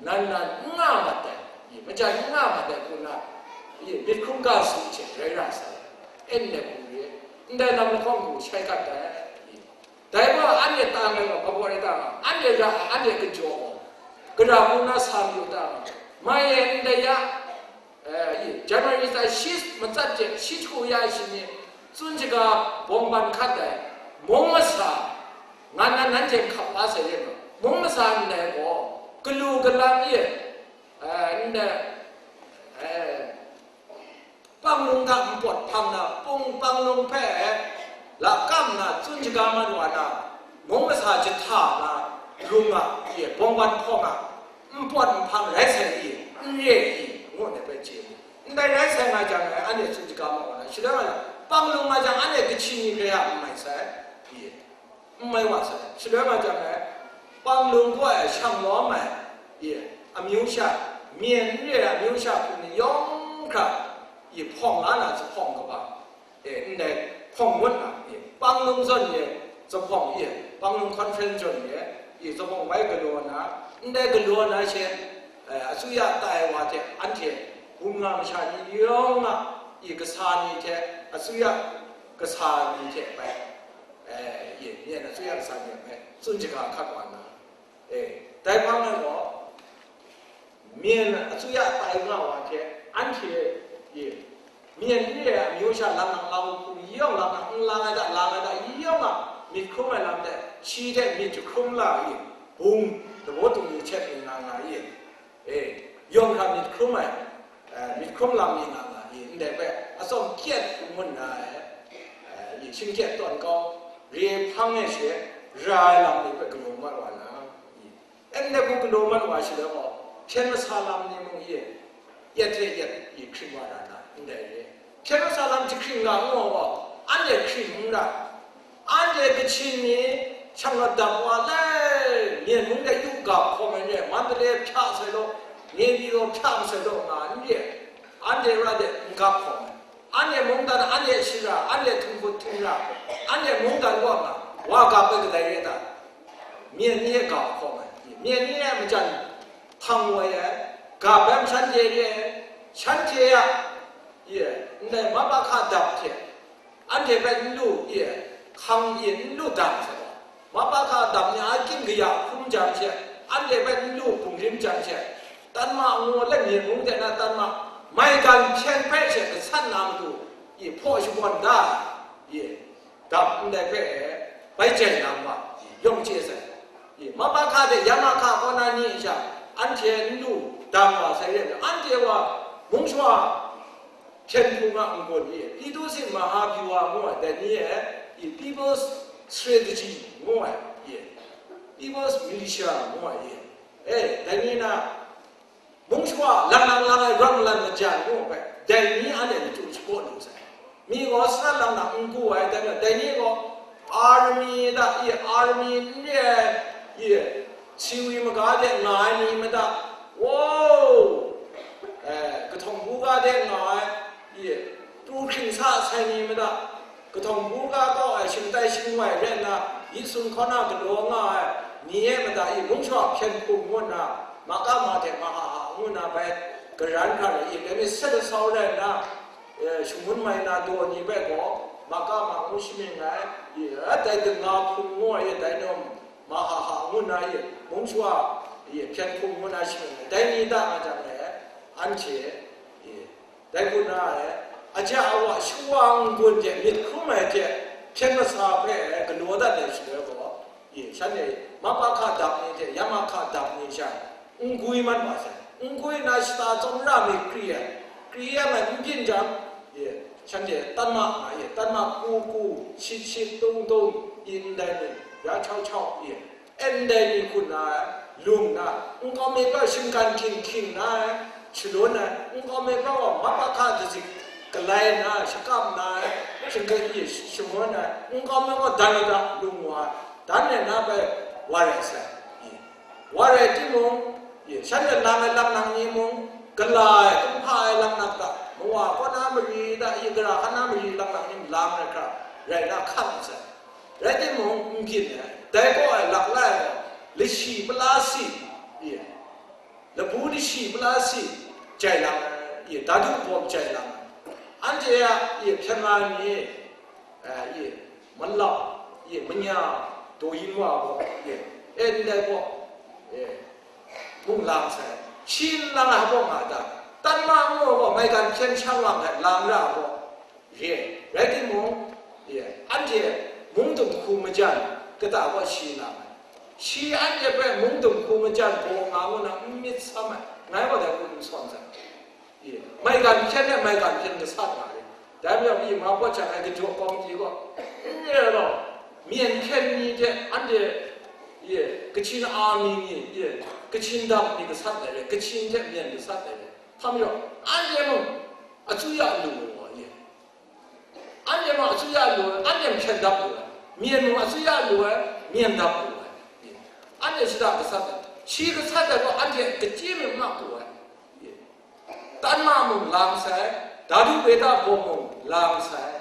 nan nan n nga mat ai, ye, majan n nga mat ai hku na, ye, myit hkrum ga su hte rai ra sai, en let hku re, ndai lam lahkawng hku shai gat ai, ye. Dai gaw anhte tang ai gaw, hpa baw rai ta nga, anhte ra ai, anhte kajaw gaw, gara hku na sa mayu ta nga, mai e ndai ya, Eh, January tsai shi matsat hte shi hku ya ai shi ni, tsun shaga bawng ban hkat ai, mung masa, nga na nanhte hkap la sai re ma, mung masa ndai gaw, galu galang ye, eh, ndai, eh, panglung hta npawt hpang na, pung panglung hpe lakam na, tsun shaga mat wa na, mung masa jahta na, rung a, ye, bawng ban hpawng a, npawt nhpang rai sai i, n re i, ngu ai hpe chye mu. Ndai rai sai nga jang, anhte tsun shaga mat wa na, shaloi nga jang, panglung nga jang, anhte kachyi ni kaya n mai sai, i, n mai wa sai. Shaloi nga jang, panglung gaw ai shang lawm ai, i, amyu sha, myen n re ai amyu sha hku ni yawng hkra, I hpawng la na zuphpawng kaba, e, ndai hpawng ngut na, e, Panglong zawn e zuphpawng, e, Panglong conference zawn e, e, zuphpawng bai galaw na, ndai galaw na she, e, asuya tai wa hte anhte bum nga masha ni yawng a, e, kasa ni hte, asuya kasa ni hte bai, e, e, myen asuya kasa ni hte bai tsun shaga hkat wa na, e, dai hpang e gaw, myen asuya tai nga wa hte, anhte, e, myen n re ai amyu sha lang nang, lang hpung yawng lang nang, n lang ai da, lang ai da, yawng a myit hkrum ai lam hte, shi hte myit jahkrum la i, bung dabaw tung ni hte n nga nga i, e, yawng hkra myit hkrum ai, e, myit hkrum lam ni nga nga i, ndai hpe atsawm kyet hkrum ngun na ai, e, i, shingkyet tawn kau, re hpang e she ra ai lam ni hpe galaw mat wa na, i, Ndai hku galaw mat wa shi le gaw, hpyen masa lam ni mung ye, yet hte yet i hkring wa ra na, ndai re. Hpyen masa lam jahkring ga ngu gaw, anhte hkring n ra. Anhte Kachin ni shang lat dap wa lai, Myen mung de yu gap hkawm ai re, Mandalay hpya sai law, Naypyidaw hpya masai law nga n re, anhte ra de n gap hkawm ai. Anhte mungdan, anhte shara, anhte htunghkut htungra, anhte mungdan kaw nga, wa gap ai kadai re ta? Myen ni e ga hkawm ai, myen ni e majan hpang woi ai, ga bai shanhte re ai, shanhte a, ye, ndai mabaka dap hte, anhte hpe n lu, ye, hkang, ye, n lu dang sai gaw, mabaka dap ni a kying kaya hkrum jang she, anhte hpe n lu bungrim jang she, Tanma ngu let myen mung de na tanma, maigan hpyen hpe she gasat na matu, ye, hpaw shakawn da, ye, dap ndai hpe bai jai na ma, yawng chye sai. Mabaka hte yamaka kaw na ni sha, anhte n lu dang wa sai re, anhte wa mung shawa hpyen hpung a n-gun e, Pidusin Mahabyuha ngu ai, dai ni e, People's Strategy ngu ai, People's Militia ngu ai, e, dai ni na, Mung shawa lang lang lang ai ram lan majan ngu hpe, dai ni anhte lachyum shapraw lu sai. Mi gaw sarat lang na n gu ai, dai majaw, dai ni gaw army da, i army n re ai, i siwi maga de nga ai ni mada, wow, eh, kahtawng buga de nga ai, i pru hkring sa sai ni mada, Kahtawng buga kau ai shingtai shingwai rai nna, Yesu hkaw na galaw nga ai ni e mada i mung shawa hpyen hpung ngu nna, maka ma hte maha ha ngu nna bai karan hkra ai i, dai mi set asau rai nna, eh, shangun mai na daw ni bai gaw, maka ma ngu shamying ai, i, dai danga hpung ngu ai, dai nawm maha ha ngu nna i, mung shawa i hpyen hpung ngu nna shamying ai, dai ni da nga jang e, anhte i, Dai hku na e, aja awa shawa n-gun hte myit hkrum ai hte hpyen masa hpe galaw dat ai shaloi gaw, i, shanhte mabaka dap ni hte yamaka dap ni sha n gwi mat wa sai. N gwi nna shata tsawmra mi kri ai, kri yang ai n byin jang, i, shanhte tanma nga i, tanma ku ku, shit shit tung tung, i, ndai ni, ya chau chau, i, Ndai ni hku nna, lung nna, nkau mi hpe shinggan hkying hkying nna, shalun ai, nkau mi hpe gaw mabaka dazik galai nna, shakap nna, shinggan hkying shangun ai, nkau mi gaw dan ai da lung wa, dan ai na bai wa rai sai. Wa rai timung, shanhte lang ai laknang ni mung, gala ai, kumhpa ai laknak hta, mawa kaw na mari hta, i gara hkan na mari laknak ni lang ai hkra, rai na hkan sai. Rai timung, n byin ai, dai kaw ai laklai gaw, lashi pala si, i, labu lashi pala si, jai lang ai, i, dadu bawm jai lang ai. Anhte a, i, hpyen nga ni, eh, i, malau, i, manya, daw yin wa gaw, i, e, ndai gaw, i, mung lang sai. Shi n lang ai gaw nga ta? Tanma ngu gaw, maigan hpyen shang lang ai, lang ra gaw, Ye, rai timung, ye, anhte mungdum hku majan kata gaw shi nga ai. Shi anhte hpe mungdum hku majan gaw nga ngu na n myit sam ai, ngai gaw dai hku n sawn sai. Ye, maigan hpyen e maigan hpyen gasat nga ai. Dai majaw, i ma pawt jang ai kajaw kawng chye gaw, n re ai law, myen hpyen ni hte anhte, ye, Kachin army ni, ye, Kachin dap ni gasat ai re, Kachin hte myen gasat ai re. Hpa majaw, anhte mung, asuya lu ai, ye. Anhte mung asuya lu ai, anhte mung hpyen dap lu ai, myen mung asuya lu ai, myen dap lu ai. Anhte shada gasat ai, shi gasat ai gaw anhte kachyi myit ma lu ai. Tanma mung lang sai, Dadu Beta bawng mung lang sai,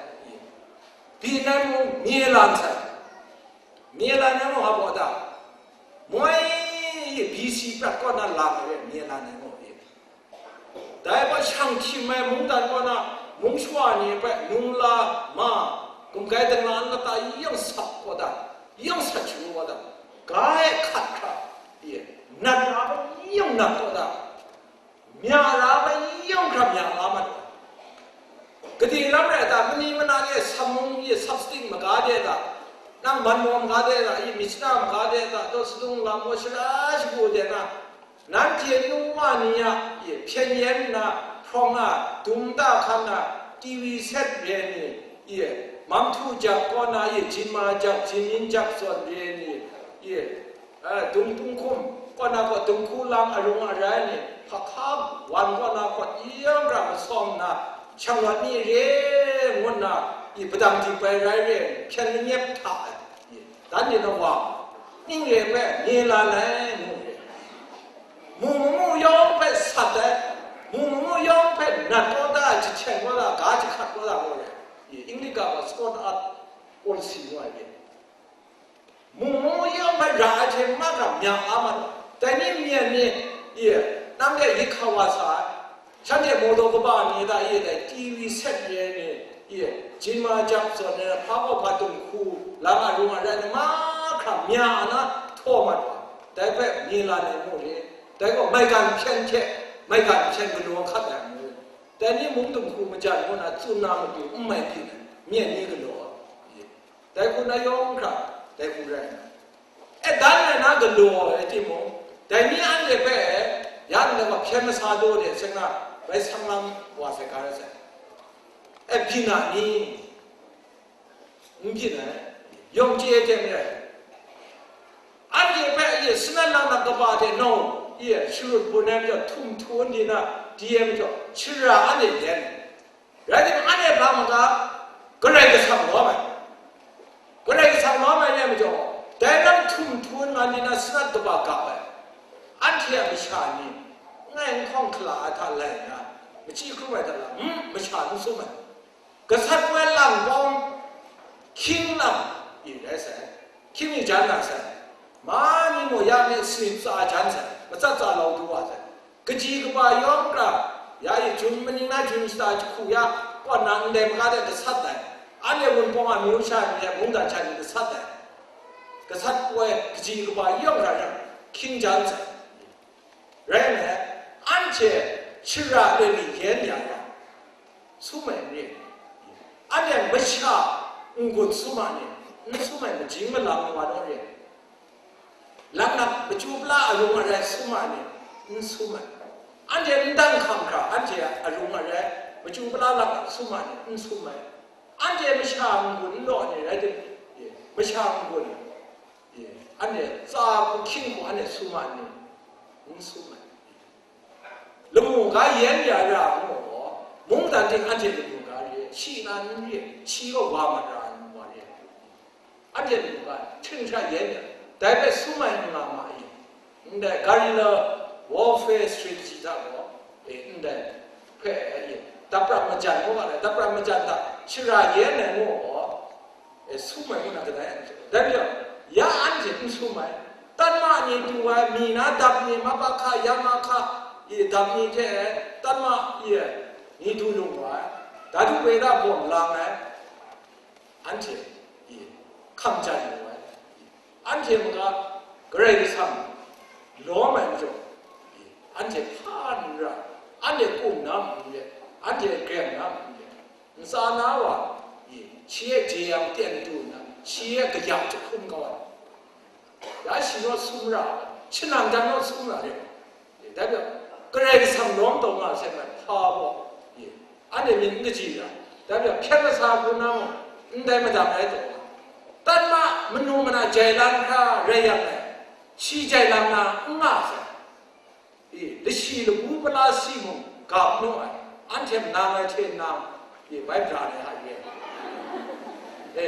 byin ai mung mye lang sai, mye lan ai mung a baw da, moi B C prat kaw na lang ai re, mye lan ai mung e. Dai hpa shang hkyim ai mungdan kaw na mung shawa ni hpe nung la ma, gumgai dingla lata yang sap kaw da, yang sat shagu kaw da, ga e hkat hkra, nat ra ma yang nat kaw da, mya ra ma yang hkra mya la ma ai. Gade lam rai ta, mani mana e samung e substing maga de ta, nang man maw maga de ta, i myit shana maga de ta, daw sadung lam maw shara shagu de na, nanhte nu wa ni a, i hpyen yen nna hprawng a, dum ta hkan a, T V set re ni, i mam htu jak kaw na, i jinma jak, jinmyin jak zawn re ni, i, eh, dung dung hkum kaw na kaw, dung hku lang arung arai ni, hpa hka wan kaw na kaw, yang ra masawng na, shang rawt ni re ngu nna, i padang di bai rai re, hpyen lanyep hta ai, i, dan de na wa, ning re hpe nye lan ai, ngu re. Mu mamu yawng hpe sat ai, mu mamu yawng hpe nat kaw da, jahten kaw da, ga jahkat kaw da, ngu re. I, English ga gaw spot art policy ngu ai re. Mu mamu yawng hpe ra ai hte mahkra mya a ma ai. Dai ni myen ni, i, nang de yit hka wa sa ai. Shanhte mawdaw kaba ni da, i, dai T V set re ni, i, jinma jak zawn ai, hpa kaw hpa dung hku, lang arung arai ni mahkra mya na htaw mat wa. Dai hpe mye lan ai mu re. Dai gaw maigan hpyen hte, maigan hpyen galaw hkat ai mu. Dai ni mung dung hku majan ngu na tsun na matu n mai byin ai, myen ni galaw ai. Dai hku na yawng hkra, dai hku rai nna, e dan ai na galaw ai timung, dai ni anhte hpe, ya ndai wa hpyen masa daw de seng na, bai sang lam wa sai ga rai sai. E byin a ni? N byin ai, yawng chye ai hte maren. Anhte hpe ye, Sinai lang na kaba hte nau, ye, sharut bun ai majaw, htum htu n di na, di ai majaw, shara anhte yen. Rai timung, anhte hpa maga, Karai Kasang lawm ai. Karai Kasang lawm ai re ai majaw, dai lam htum htu n nga di na, Sinai kaba gap ai. Anhte a masha ni, ngai n hkawng hkala ai hta lai nna, machyi hkrum ai hta la, hmm, masha n sum ai. Gasat poi lang kawng, hkying lam, i rai sai, hkying mi jan na sai, ma ni mung ya mi sanit tsa jan sai, matsat tsa lau du wa sai, kaji kaba yawng hkra, ya i jun maning na jun shata jahku ya, kaw na ndai maga de gasat ai, anhte Wunpawng a amyu sha ni hte mungdan sha ni gasat ai, gasat poi kaji kaba yawng hkra rai, hkying jan sai. Rai nme, anhte shara de ni yen ya yang, sum ai n re? Anhte masha n-gun sum a ni? N sum ai, majing malang wa naw re? Laknak machyu pala arung arai sum a ni? N sum ai. Anhte n dang hkam hkra, anhte arung arai machyu pala laknak sum a ni? N sum ai. Anhte masha n-gun n law ni rai timung, masha n-gun, anhte tsa hku hkying hku anhte sum a ni? N sum ai. Lamu ga yen ya ra ngu gaw, mungdan ting anhte lamu ga re, shi na n re, shi gaw wa mat ra ai wa re. Anhte lamu ga hting hkra yen ya, dai hpe sum ai n nga ma i? Ndai guerrilla warfare strategy hta gaw, e, ndai hpe, e, dapram majan ngu ga, dapram majan hta shara yen ai ngu gaw, e, sum ai ngu na kadai anhte. Dai majaw, ya anhte n sum ai, tanma ni du ai, mi na dap ni, mabakha, yamahka, i, dap ni hte, tanma, i, ni du lung wa ai, dadu weda bawm lang ai, anhte, i, hkam jan lu ai, anhte maga Karai Kasang lawm ai majaw, i, anhte hpa n ra, anhte kum na n re, anhte grem na n re, ntsa na wa, i, shi e jeyang ten du nna, shi e kajak jahkum kau ai. Ya shi naw sum ra, shanang jan naw sum ra re. Dai hpe, Karai Kasang lawm taw nga sai hpe hpa gaw, anhte myit n kaji ra, dai hpe hpyen kasa hku na mung, ndai madang ai taw nga, tanma manu mana jai lang hkra rai yang e, shi jai lang na n nga sai. I, lashi labu pala si mung gap nu ai, anhte nang ai hte nang, i, bai bra ai a ye? E,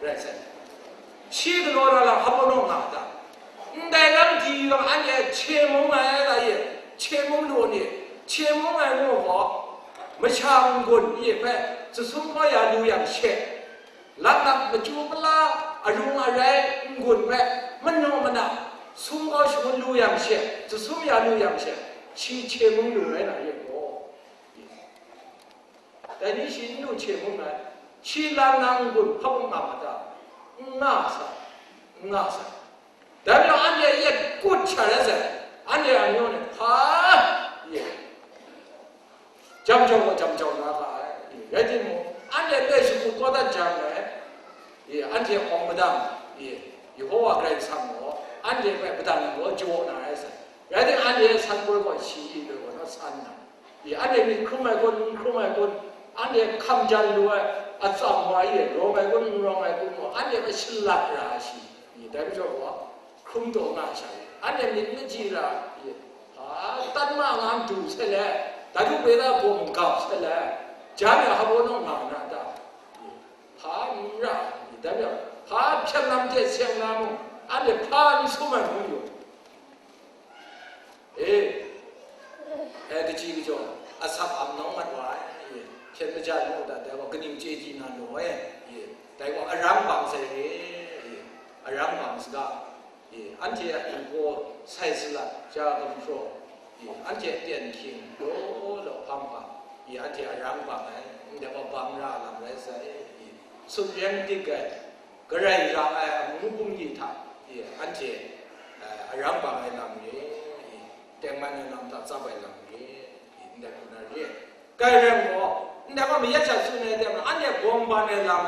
rai sai. Shi galaw na lam hpa pawnaw nga ta? Ndai lam di yang anhte hkye mung ai la ye, hkye mung lu ni, hkye mung ai ngu gaw, Masha n-gun ye hpe, tsasum gaw ya lu yang she, laknak machyu pala arung arai n-gun hpe, manaw mana sum gaw shangun lu yang she, tsasum ya lu yang she, shi hkye mung lu rai na ye gaw, dai ni shi n lu hkye mung ai, shi lang na n-gun hpawng nga ma ta? N nga sa, n nga sa. Dai majaw anhte yet kut sha rai sai, anhte amyu ni hpa ye jam jau gaw jam jau na ga ai. Rai timung, anhte loi shakut kau dat jang ai, anhte awng madang, Yehowa Karai Kasang gaw anhte hpe padang gaw jaw na rai sai. Rai timung, anhte san gaw shi loi gaw na san na. Anhte myit hkrum ai kun, n hkrum ai kun, anhte hkam jan lu ai atsam wa e rawng ai kun, n rawng ai kun gaw, anhte hpe shalat ra ai shi, dai majaw gaw, hkrum taw nga ai sha e, anhte myit n chyi ra, a, tan ma nga du sai le, dai du pe da bawm gap sai le, jan ya hpa naw nga na ta? Hpa n ra, dai majaw, hpa hpyen lam hte seng na mung, anhte hpa n sum ai hpung yu. E, e, kaji kajaw, asak am nawng mat wa ai, e, hpyen majan mu dat, dai gaw kaning chyeju na law, e, e, dai gaw arang bang sai re, e, arang bang saga, e, anhte a htinggaw sai salat, ja gumhpraw, e, anhte a ten hkying law law hpang hpang, e, anhte arang bang ai, ndai gaw bang ra lam rai sai, e, sut yen dik ai, Karai ra ai amu bungli hta, e, anhte, e, arang bang ai lam re, e, tengman ai lam hta tsap ai lam re, e, ndai hku na re. Kai rai gaw, ndai gaw mayat sha tsun ai de, anhte bawng ban ai lam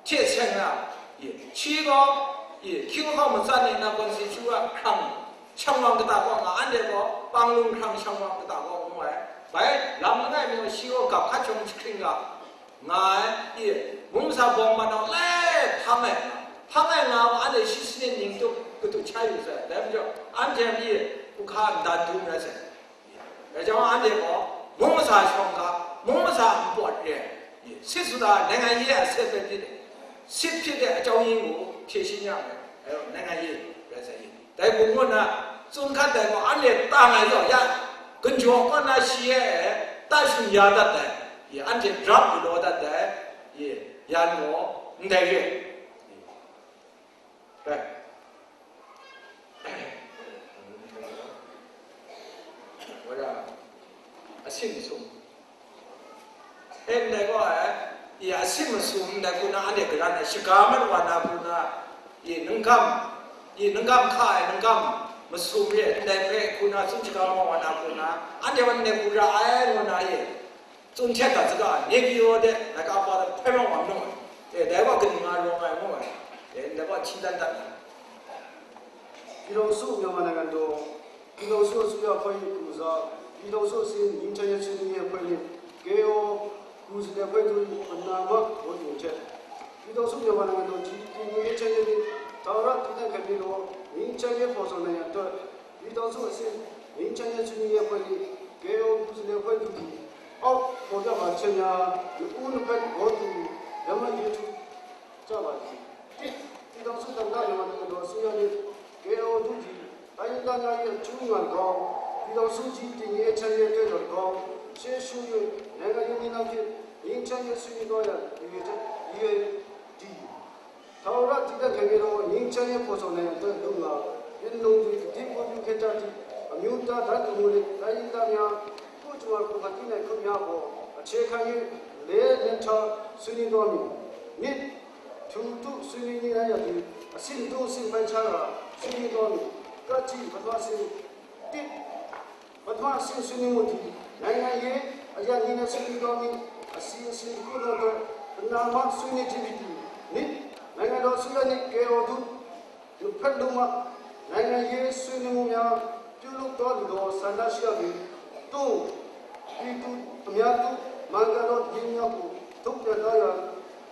hte seng na, e, shi gaw, e, hkying hkau matsat ni na gawn si shu a hkrang shang wang kata kaw nga, anhte gaw panglung hkrang shang wang kata kaw ngu ai. Bai, lam langai mi gaw shi gaw gap hkat shawng jahkring ga, nga ai, e, mung masa bawng man nau lai hpang ai nga, hpang ai nga wa, anhte shi sanit ning tup katu htai yu sai, dai majaw, anhte a, e, hku hka ndan dum rai sai. Dai jang, anhte gaw mung masa shawng ga, mung masa npawt re, e, sit sut ai, ngai ngai ye a set bai hpyi, sit hpyi de, a jau yin gaw hpye shi nya ai, ngai ngai ye rai sai. Dai hku ngu nna, tsun hkat ai gaw, anhte tang ai yaw ya, ginjaw kaw na shi e, ta shun ya dat ai, e, anhte grap galaw dat ai, e, yan gaw ndai re. Rai. Wa ya, asin sum. E, ndai gaw, e, e, asin masum ndai hku na anhte garan ai, shaga mat wa na hku na, e, nunggam, e, nunggam hka ai, nunggam masum re, ndai hpe hku na tsun shaga mat wa na hku na, anhte wa ndai hku ra ai, ngu na, e, tsun htet dat saga, Nepidaw de, laika pa de, hpe rawng wa nu ai, e, dai wa kaning nga rawng ai, ngu ai, e, ndai wa hti dan dat ai. ပြည်ထောင်စုမြန်မာနိုင်ငံတော် ပြည်ထောင်စုအစိုးရအဖွဲ့၏ကိုယ်စား ပြည်ထောင်စုအဆင့်ငြိမ်းချမ်းရေးဆွေးနွေးရေးအဖွဲ့နှင့် KIO ကိုယ်စားလှယ်အဖွဲ့တို့၏ပဏာမဂုဏ်ပြုချက် ပြည်ထောင်စုမြန်မာနိုင်ငံတော်ကြီးတည်ငြိမ်အေးချမ်းရေးနှင့် ထာဝရတည်တံ့ခိုင်မြဲသောငြိမ်းချမ်းရေးဖော်ဆောင်နိုင်ရန်အတွက် ပြည်ထောင်စုအဆင့်ငြိမ်းချမ်းရေးဆွေးနွေးရေးအဖွဲ့နှင့် KIO ကိုယ်စားလှယ်အဖွဲ့တို့သည် အောက်ဖော်ပြပါချက်များ နှစ်ဦးနှစ်ဖက်သဘောတူလက်မှတ်ရေးထိုး ကျပါသည်။ တစ်၊ ပြည်ထောင်စုသမ္မတမြန်မာနိုင်ငံတော်အစိုးရနှင့် KIO တို့သည် တိုင်းရင်းသားများ၏အကျိုးငှာ်၎င်း၊ ပြည်ထောင်စုကြီးတည်ငြိမ်အေးချမ်းရေးအတွက်သော်၎င်း ရှေ့ရှု၍ နိုင်ငံရေးနည်းလမ်းဖြင့် ငြိမ်းချမ်းရေးဆွေးနွေးသွားရန် ရည်ရွယ်ချက် ရည်ရွယ်တည် ထာဝရတည်တံ့ခိုင်မြဲသောငြိမ်းချမ်းရေးဖော်ဆောင်နိုင်ရန်အတွက် လူငါယင်းနုံတွင်ကတိကဝတ်ပြုခဲ့ကြသည့် အမျိုးသားတန်းတူမှုနှင့် တိုင်းရင်းသားများ ကိုယ့်ကြမ္မာကိုယ်ဖန်တီးနိုင်ခွင့်များအပေါ် အခြေခံ၍လေးနက်ထားဆွေးနွေးသွားမည်။ နှစ်၊ ထူထူဆွေးနွေးညှိနှိုင်းရန်သည် အဆင့်သုံးဆင့်ပိုင်းခြားကာဆွေးနွေးသွားမည်။ ကတ်ထီပထမဆင့်၊ တစ်၊ ပထမအဆင့်ဆွေးနွေးမှုသည် နိုင်ငံရေးအရညှိနှိုင်းဆွေးနွေးသွားမည်။ အစီအစဉ်တစ်ခုလုံးအတွက် ပဏာမဆွေးနွေးခြင်းဖြစ်သည်။ နှစ်၊ နိုင်ငံတော်အစိုးရနှင့် KIO တို့ နှစ်ဖက်လုံးမှ နိုင်ငံရေးဆွေးနွေးမှုများ ပြုလုပ်သွားလိုသောဆန္ဒရှိရသည်။ သုံး၊ ပြည်သူအများသို့ မှန်ကန်သောသတင်းများကို ထုတ်ပြန်သွားရန်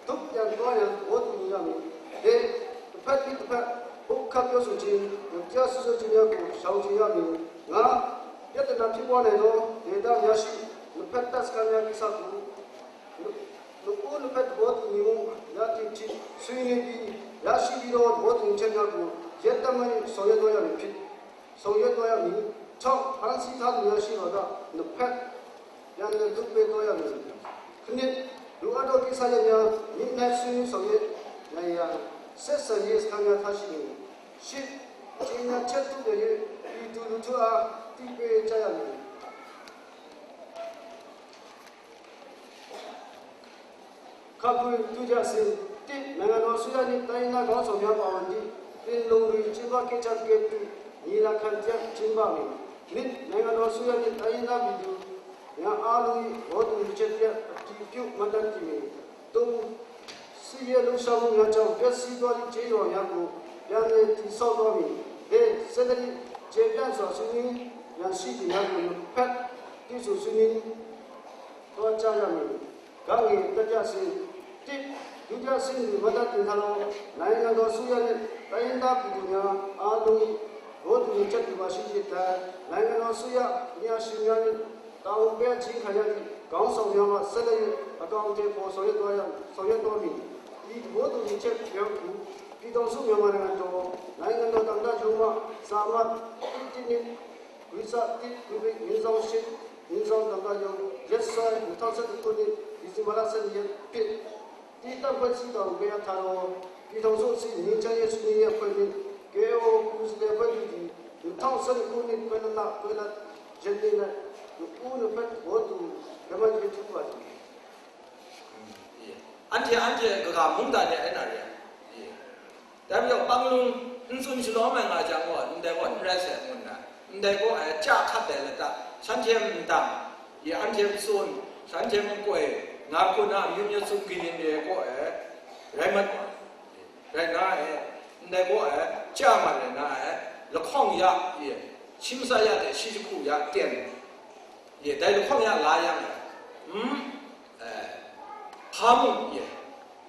ထုတ်ပြန်သွားရန်သဘောတူညီရမည်။ လေး၊ တစ်ဖက်ပြီးတစ်ဖက် ပုတ်ခတ်ပြောဆိုခြင်း မတရားစွပ်စွဲခြင်းများကို ရှောင်ကြဉ်ရမည်။ ငါး၊ ပြဿနာဖြစ်ပွားနိုင်သောဒေသများရှိ နှစ်ဖက်တပ်စခန်းများကိစ္စကို နှစ်ဦးနှစ်ဖက်သဘောတူညီမှုရသည့်အထိ ဆွေးနွေးပြီး ရရှိပြီးသောသဘောတူညီချက်များကို ရက်သတ္တမှတ်နှင့်ဆောင်ရွက်သွားရမည်ဖြစ် ဆောင်ရွက်သွားရမည်။ ခြောက်၊ ဖမ်းဆီးထားသူများရှိပါက နှစ်ဖက် yan le lup pe taw ya mi. Hkrit, lu a daw kisa yan ya, myit nai swi ni sau ye, nai yang, set sa ye sa hkang ya hta shi ni, shit, chye nya htet tup ya ye, i tu lu htu a, ti pe chya ya mi. Hkapui tu ja sin, tit, nang a naw su ya nit, tai na gawng sawng ya pa wan di, pin lung rwi chyinba kechan ke tu, ni la hkan tiang chyinba mi, myit, nang a naw su ya nit, tai na bi du, nga a lung i, gaw tu ri chet ya, pati pyu man dan ti mi, tung, si ye lu sha mu nga jang, pet si gaw di chye yawng ya ku, yan e ti sau taw mi, he, se de di, chye pyan sa su ni, yan si di na ku, hpet, ti su su ni, taw chya ya mi. Gang e, tatya sin, tit, dutya sin lu madat nhtang gaw, nai nang gaw su ya nit, tai nta hpyi du nya, a lung i, gaw du ni chat du wa shi yit dai, nai nang gaw su ya, nya shing ya nit, ta hpe hpyi hkan ya di, gawng sawng ya ma, sa lai yit, akawng hte hpaw sawng yet taw ya, sawng yet taw mi, i gaw du ni chat yang hku, pi tawng su mya ma nang gaw, nai nang gaw tang da jung ma, sa ma, tit tit nit, Gwi tsa tit, gwi bik, nyin zawng shit, nyin zawng tang ga yawng, yet sai, nhtang set nhkun nit, Disimba la san yet pit, ti tam hpoi si taw, gwi a hta law, pi htawng saw si, nyin chan ye sumni ye hpoi nit, K O O hku zile hpoi du di, nhtang set nhkun nit, hpoi lala, hpoi lat, jen ni nat, npu ni hpet gaw du, laman ye htu wa di. Anhte, anhte kaga mungdan de ai na re ai. Dai majaw, panglung n tsun shalawm ai nga jang gaw, ndai gaw n rai sai ngu nna, ndai gaw, eh, chya hkat ai lata, shanhte a ndang, ye anhte a matsun, shanhte a makoi, nga hku na amyu myu tsun kayin re ai gaw, eh, rai mat wa. Rai nna, eh, ndai gaw, eh, chya mat rai nna, eh, lahkawng ya, ye, shi matsa ya hte shi jahku ya ten, ye, dai lahkawng ya la yang, mm, eh, hpa mung, ye,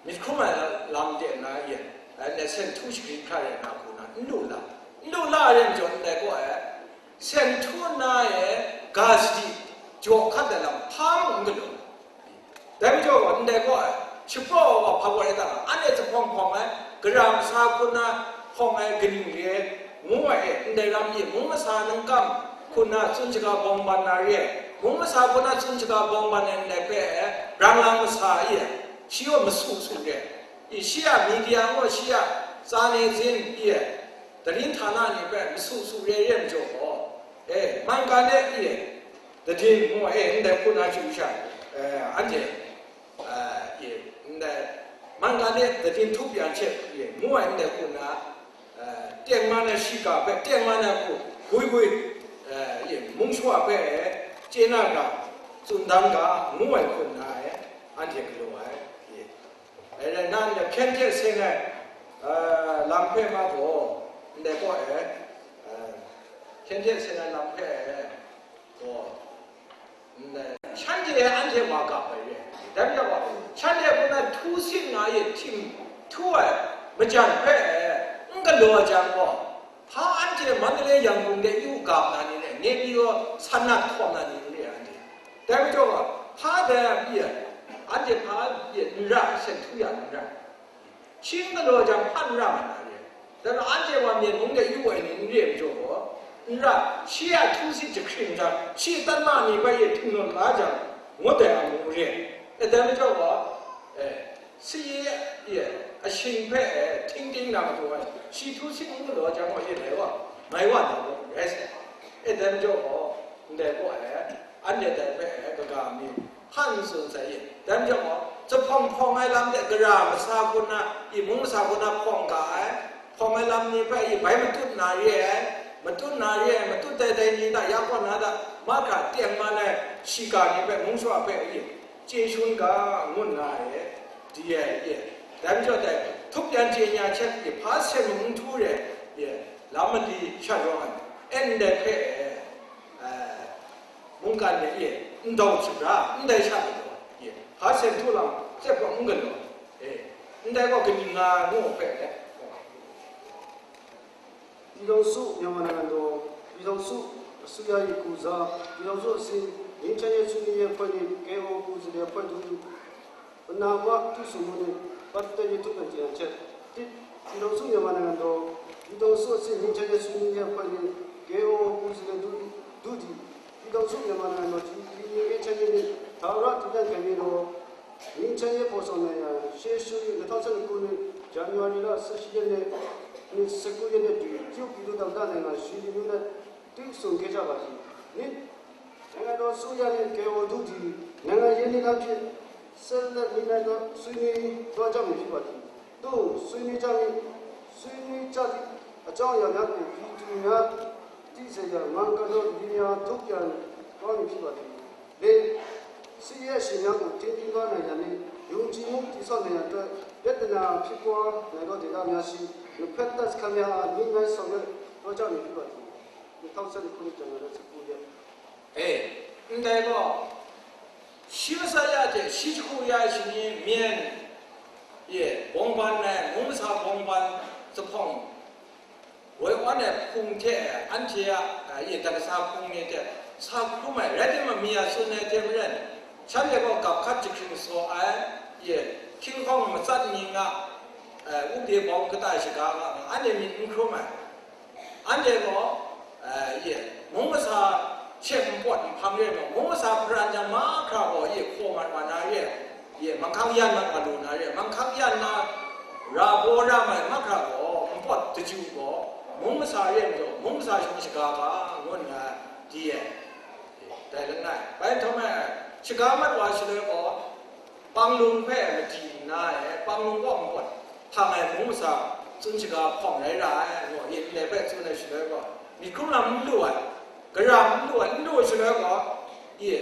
myit hkrum ai lam de nna yen, anhte sen htu shagrin hkra rai na hku na, n lu la, n lu la ai majaw ndai gaw ai, sen htu nna e ga sadi jaw hkat ai lam hpa mung n galaw. Dai majaw gaw, ndai gaw ai, shapraw ai wa hpa gaw rai ta nga, anhte zahpawng hpawng ai, gara masa hku na hpawng ai kaning re ai, ngu ai e, ndai ram e, mung masa ningkam hku na tsun shaga bawng ban na re ai, mung masa hku na tsun shaga bawng ban ai ndai hpe, brang lang masa e, shi gaw masu su re ai. I, shi a media gaw shi a tsa ni zin i, darin htana ni hpe masu su re re majaw gaw, e, man ga le i, dadin ngu e, ndai hku na chyu sha, e, anhte, e, i, ndai, man ga le dadin htup yang hte, i, ngu ai ndai hku na, e, tengman ai shiga hpe, tengman ai hku, gwi gwi, e, i, mung shawa hpe, e, chye na ga, tsun dan ga, ngu ai hku nna, e, anhte galaw ai, i. Dai rai nna, ndai hkyen hte seng ai, a, lam hpe ma gaw, ndai gaw e, a, hkyen hte seng ai lam hpe e, gaw, ndai, shanhte e anhte wa gap ai re. Dai majaw gaw, shanhte hku na htu sit nga e, htim htu ai majan hpe e, n galaw ai jang gaw, hpa anhte Mandalay, Yangon de yu gap na ni re, Naypyidaw san na hkawm na ni re anhte. Dai majaw gaw, hpa dai a pyi ai, anhte hpa pyi ai, n ra, sen htu ya n ra. Shi n galaw jang, hpa n ra mat na re. Dai majaw anhte wa Myen mung de yu ai ni n re ai majaw gaw, n ra, shi a htu sit jahkring jang, shi a tanma ni bai e htingnawn la jang, ngut ai a mung re. E, dai majaw gaw, e, Sayi e, ashing hpe e, hting ting na matu ai, shi htu sit n galaw jang gaw, e, dai wa, mai wa na gaw, rai sai. E, dai majaw gaw, ndai gaw e, anhte dai hpe e, kaga mi, hkan n tsun sai, e, dai majaw gaw, zahpawng hpawng ai lam de, gara masa hku na, i, mung masa hku na hpawng ga ai, hpawng ai lam ni hpe, i, bai matut na re ai, matut na re ai, matut dai dai ni hta, ya kaw na hta, mahkra tengman ai, shiga ni hpe, mung shawa hpe, i, chye shun ga, ngu nna e, di ai e. Dai majaw dai, htup yan chye nya hte e, hpa sen mung n htu re e, lam mali sha rawng ai, e ndai hpe e, e, mungkan de e, n dau hkrit ra, ndai sha galaw e, hpa sen htu lam, tsep gaw n galaw e, ndai gaw kaning nga ngu hpe e, ပြည်ထောင်စုမြန်မာနိုင်ငံတော် ပြည်ထောင်စုအစိုးရ၏ကိုယ်စား ပြည်ထောင်စုအဆင့်ငြိမ်းချမ်းရေးဆွေးနွေးရေးအဖွဲ့နှင့် ကဲအို ကိုယ်စားလှယ်အဖွဲ့တို့ ပဏာမပြုစုမှုနှင့် ပတ်သက်၍ ထုတ်ပြန်ကြေညာချက်။ တစ်၊ ပြည်ထောင်စုမြန်မာနိုင်ငံတော် ပြည်ထောင်စုအဆင့်ငြိမ်းချမ်းရေးဆွေးနွေးရေးအဖွဲ့နှင့် ကဲအို ကိုယ်စားလှယ်တို့၏ ဒုတိ ပြည်ထောင်စုမြန်မာနိုင်ငံတော် ဒီကနေ့ ငြိမ်းချမ်းရေးနေ့ ထာဝရတည်တံ့ခိုင်မြဲသော ငြိမ်းချမ်းရေးဖော်ဆောင်နိုင်ရန် ရှေးရှု နှစ်ထောင့်ဆယ့်နှစ်ခုနှစ် ဇန်နဝါရီလ ဆယ့်ရှစ်ရက်နေ့ နှစ် ဆယ့်ကိုးရက်နေ့တွင် တရုတ်ပြည်သူ့သမ္မတနိုင်ငံ ရှီကျင့်ဖျင်နဲ့ တွေ့ဆုံခဲ့ကြပါသည်။ နှစ် နိုင်ငံတော်အစိုးရနှင့် ကယ်ဝေါ်သူသည် နိုင်ငံရေးနည်းလမ်းဖြင့် ဆက်လက်နည်းလမ်းဆွေးနွေးသွားကြမည်ဖြစ်ပါသည်။ သို့ဆွေးနွေးကြမည် ဆွေးနွေးကြသည့်အကြောင်းအရာများကို ပြည်သူများသိစေရန် မှန်ကန်သောသတင်းများထုတ်ပြန်သွားမည်ဖြစ်ပါသည်။ လေး၊ စစ်ရေးအရှိန်များကို ထိန်းသိမ်းသွားနိုင်ရန်နှင့် ယုံကြည်မှုတည်ဆောက်နိုင်ရန်အတွက် ပြဿနာဖြစ်ပွားနိုင်သောဒေသများရှိ နှစ်ဖက်တပ်စခန်းများအား ညှိနှိုင်းဆောင်ရွက်သွားကြမည်ဖြစ်ပါသည်။ နှစ်ထောင့်ဆယ့်နှစ်ခုနှစ် ဇန်နဝါရီလ ဆယ့်ကိုးရက်။ အဲ၊ ndai gaw, shi masat ya hte shi jahku ya shani myen, ye, bawngban ai, mung masa bawngban zuphpawng, woi wan ai hpung hte, anhte a, ye, dat kasa hpung ni hte sa hkrum ai, rai timung, mi a tsun ai hte maren, shanhte gaw gap hkat jahkring saw ai, ye, hkying hkawng matsat ni nga, e, wunde bawng kata shaga nga, anhte myit n hkrum ai. Anhte gaw, e, ye, mung masa hte npawt nhpang re ai majaw, mung masa hparan jang mahkra gaw, ye, hkaw mat wa na re ai, ye, manghkang yan mat wa lu na re ai, manghkang yan na ra baw ra mai mahkra gaw, npawt daju gaw, mung masa re ai majaw, mung masa shawng shaga ga, ngu nna di ai. Dai langai, bai nhtawm ai, shaga mat wa shaloi gaw, Panglung hpe madi nna e, Panglung kaw npawt hpang ai mung masa tsun shaga hpawng rai ra ai, ngu, ye ndai hpe tsun ai shaloi gaw, myit hkrum lam n lu ai, gara n lu ai, n lu ai shaloi gaw, ye,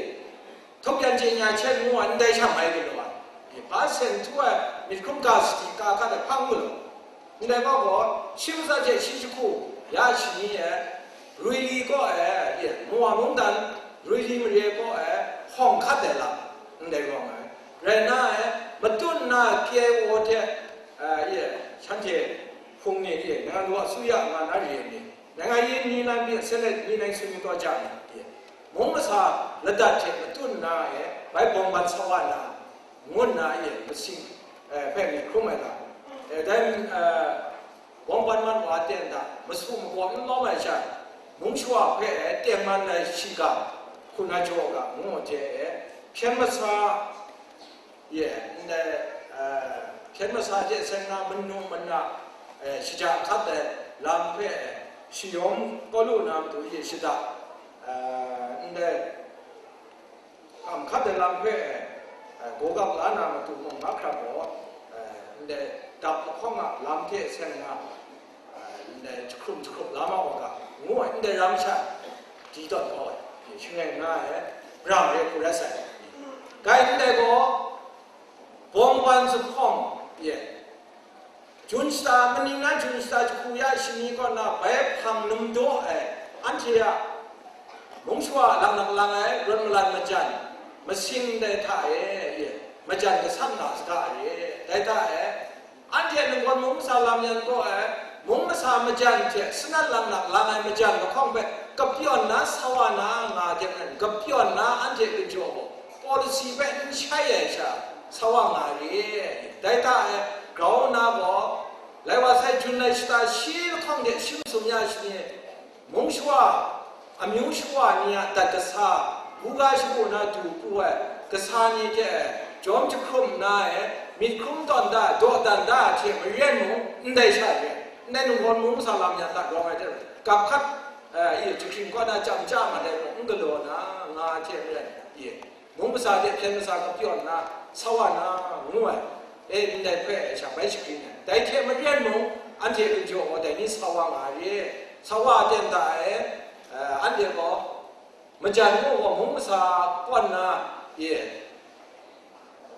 ထုတ်ပြန်ကြေညာချက် ngu ai, ndai sha mai galaw ai, ye, ba sen htu ai myit hkrum ga sadi ka hkat ai hpang galaw. Ndai gaw gaw, shi masat hte shi jahku ya shani e, Rui li kaw e, ye, Mawa mungdan, Rui li mare kaw e, hkawng hkat ai lam, ndai rawng ai. Rai nna e, matut nna K I O hte, e, ye, shanhte hpung ni, ye, nangan wa su ya nga na re ai ni, nangan yin ni nan pyi, seng let ni nan sun ni taw ja ni, ye, mung masa ladat hte matut nna e, bai bawng ban sa wa na, ngu nna, ye, masing, e, hpe myit hkrum ai lam. E, dai, e, Bawng ban mat wa ten hta, masu makaw n lawm ai sha, mung shawa hpe tengman ai shiga, hkuna jaw ga, ngu hte e, hpyen masa, ye, ndai, e, hpyen masa hte seng na manu mana, e, shaja hkat ai lam hpe, e, shayawng kaw lu na matu ye shada, e, ndai, Hkam hkat ai lam hpe, e, gawgap la na matu mung mahkra gaw, e, ndai dap lahkawng a lam hte seng na, e, ndai jahkrum jahkrup la ma wa ga, ngu ai, ndai ram sha, di tawn kau ai, e, shangai nga ai, brang re hku rai sai. Gai ndai gaw, bawng ban zuphpawng, ye, Jun shata, maning na jun shata jahku ya shani kaw na bai hpang num daw ai, anhte a mung shawa laknak lang ai rawt malan majan, masing ndai hta e, ye, majan gasam na saga re, dai hta e, anhte ninggawn mung masa lam yan kaw ai, mung masa majan hte sanat laknak lang ai majan lahkawng hpe kapyawn na sa wa na nga hte maren, kapyawn na anhte ginjaw gaw, policy hpe n shai ai sha, sa wa nga re, dai hta e, grau na gaw, lai wa sai jun lai shata shi lahkawng de shi masum ya shani, mung shawa, amyu shawa ni a dat kasa, buga shagu na du pru ai kasa ni hte jawm jahkrum nna e, myit hkrum tawn da, dawdan da hte maren mung, ndai sha re, ndai ninggawn mung masa lam yan hta rawng ai hte, gap hkat, e, jahkring kaw na cham chya mat ai mung, n galaw na, nga hte maren, ye. Mung masa de hpyen masa kapyawn na, sa wa na, ngu ai, e, ndai hpe sha bai shagrin ai. Dai hte maren mung, anhte ginjaw gaw dai ni sa wa nga re, sa wa ten hta e, e, anhte gaw, majan ngu gaw mung masa kawn na, ye,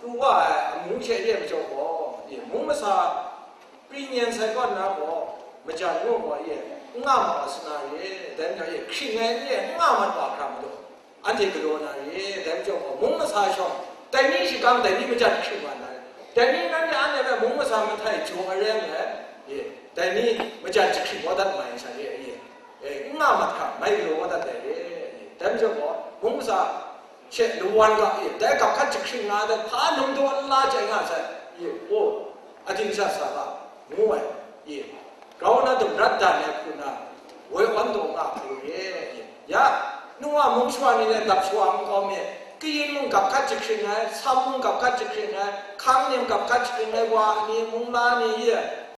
pru wa ai amu hte re ai majaw gaw, ye, mung masa pri nyen sai kawn na gaw, majan ngu gaw, ye, n nga ma wa sa na re, dai majaw, ye, hkring ai n re, n nga mat wa hkra majaw, Anhte galaw na re, dai majaw gaw, mung masa shawng, dai ni shakang, dai ni majan hkring wa na re, dai ni nanhte anhte hpe mung masa mahtai jaw ai rai ngai, e, dai ni majan jahkring kau dat nga ai sha re, e, e, n nga mat hkra, mai galaw kau dat ai re, e, dai majaw gaw, mung masa she lawan ga, e, dai gap hkat jahkring nga ai hta, hpa num daw n la chyai nga sai, e, gaw, ating sha sa ga, ngu ai, e, grau na dum rat dan ai hku na, woi awn daw nga hku re, e, ya, Nu wa mung shawa ni le dap shawa nkau mi, kayin mung gap hkat jahkring ai, sam mung gap hkat jahkring ai, hkang nem gap hkat jahkring ai wa ni, mung la ni ye,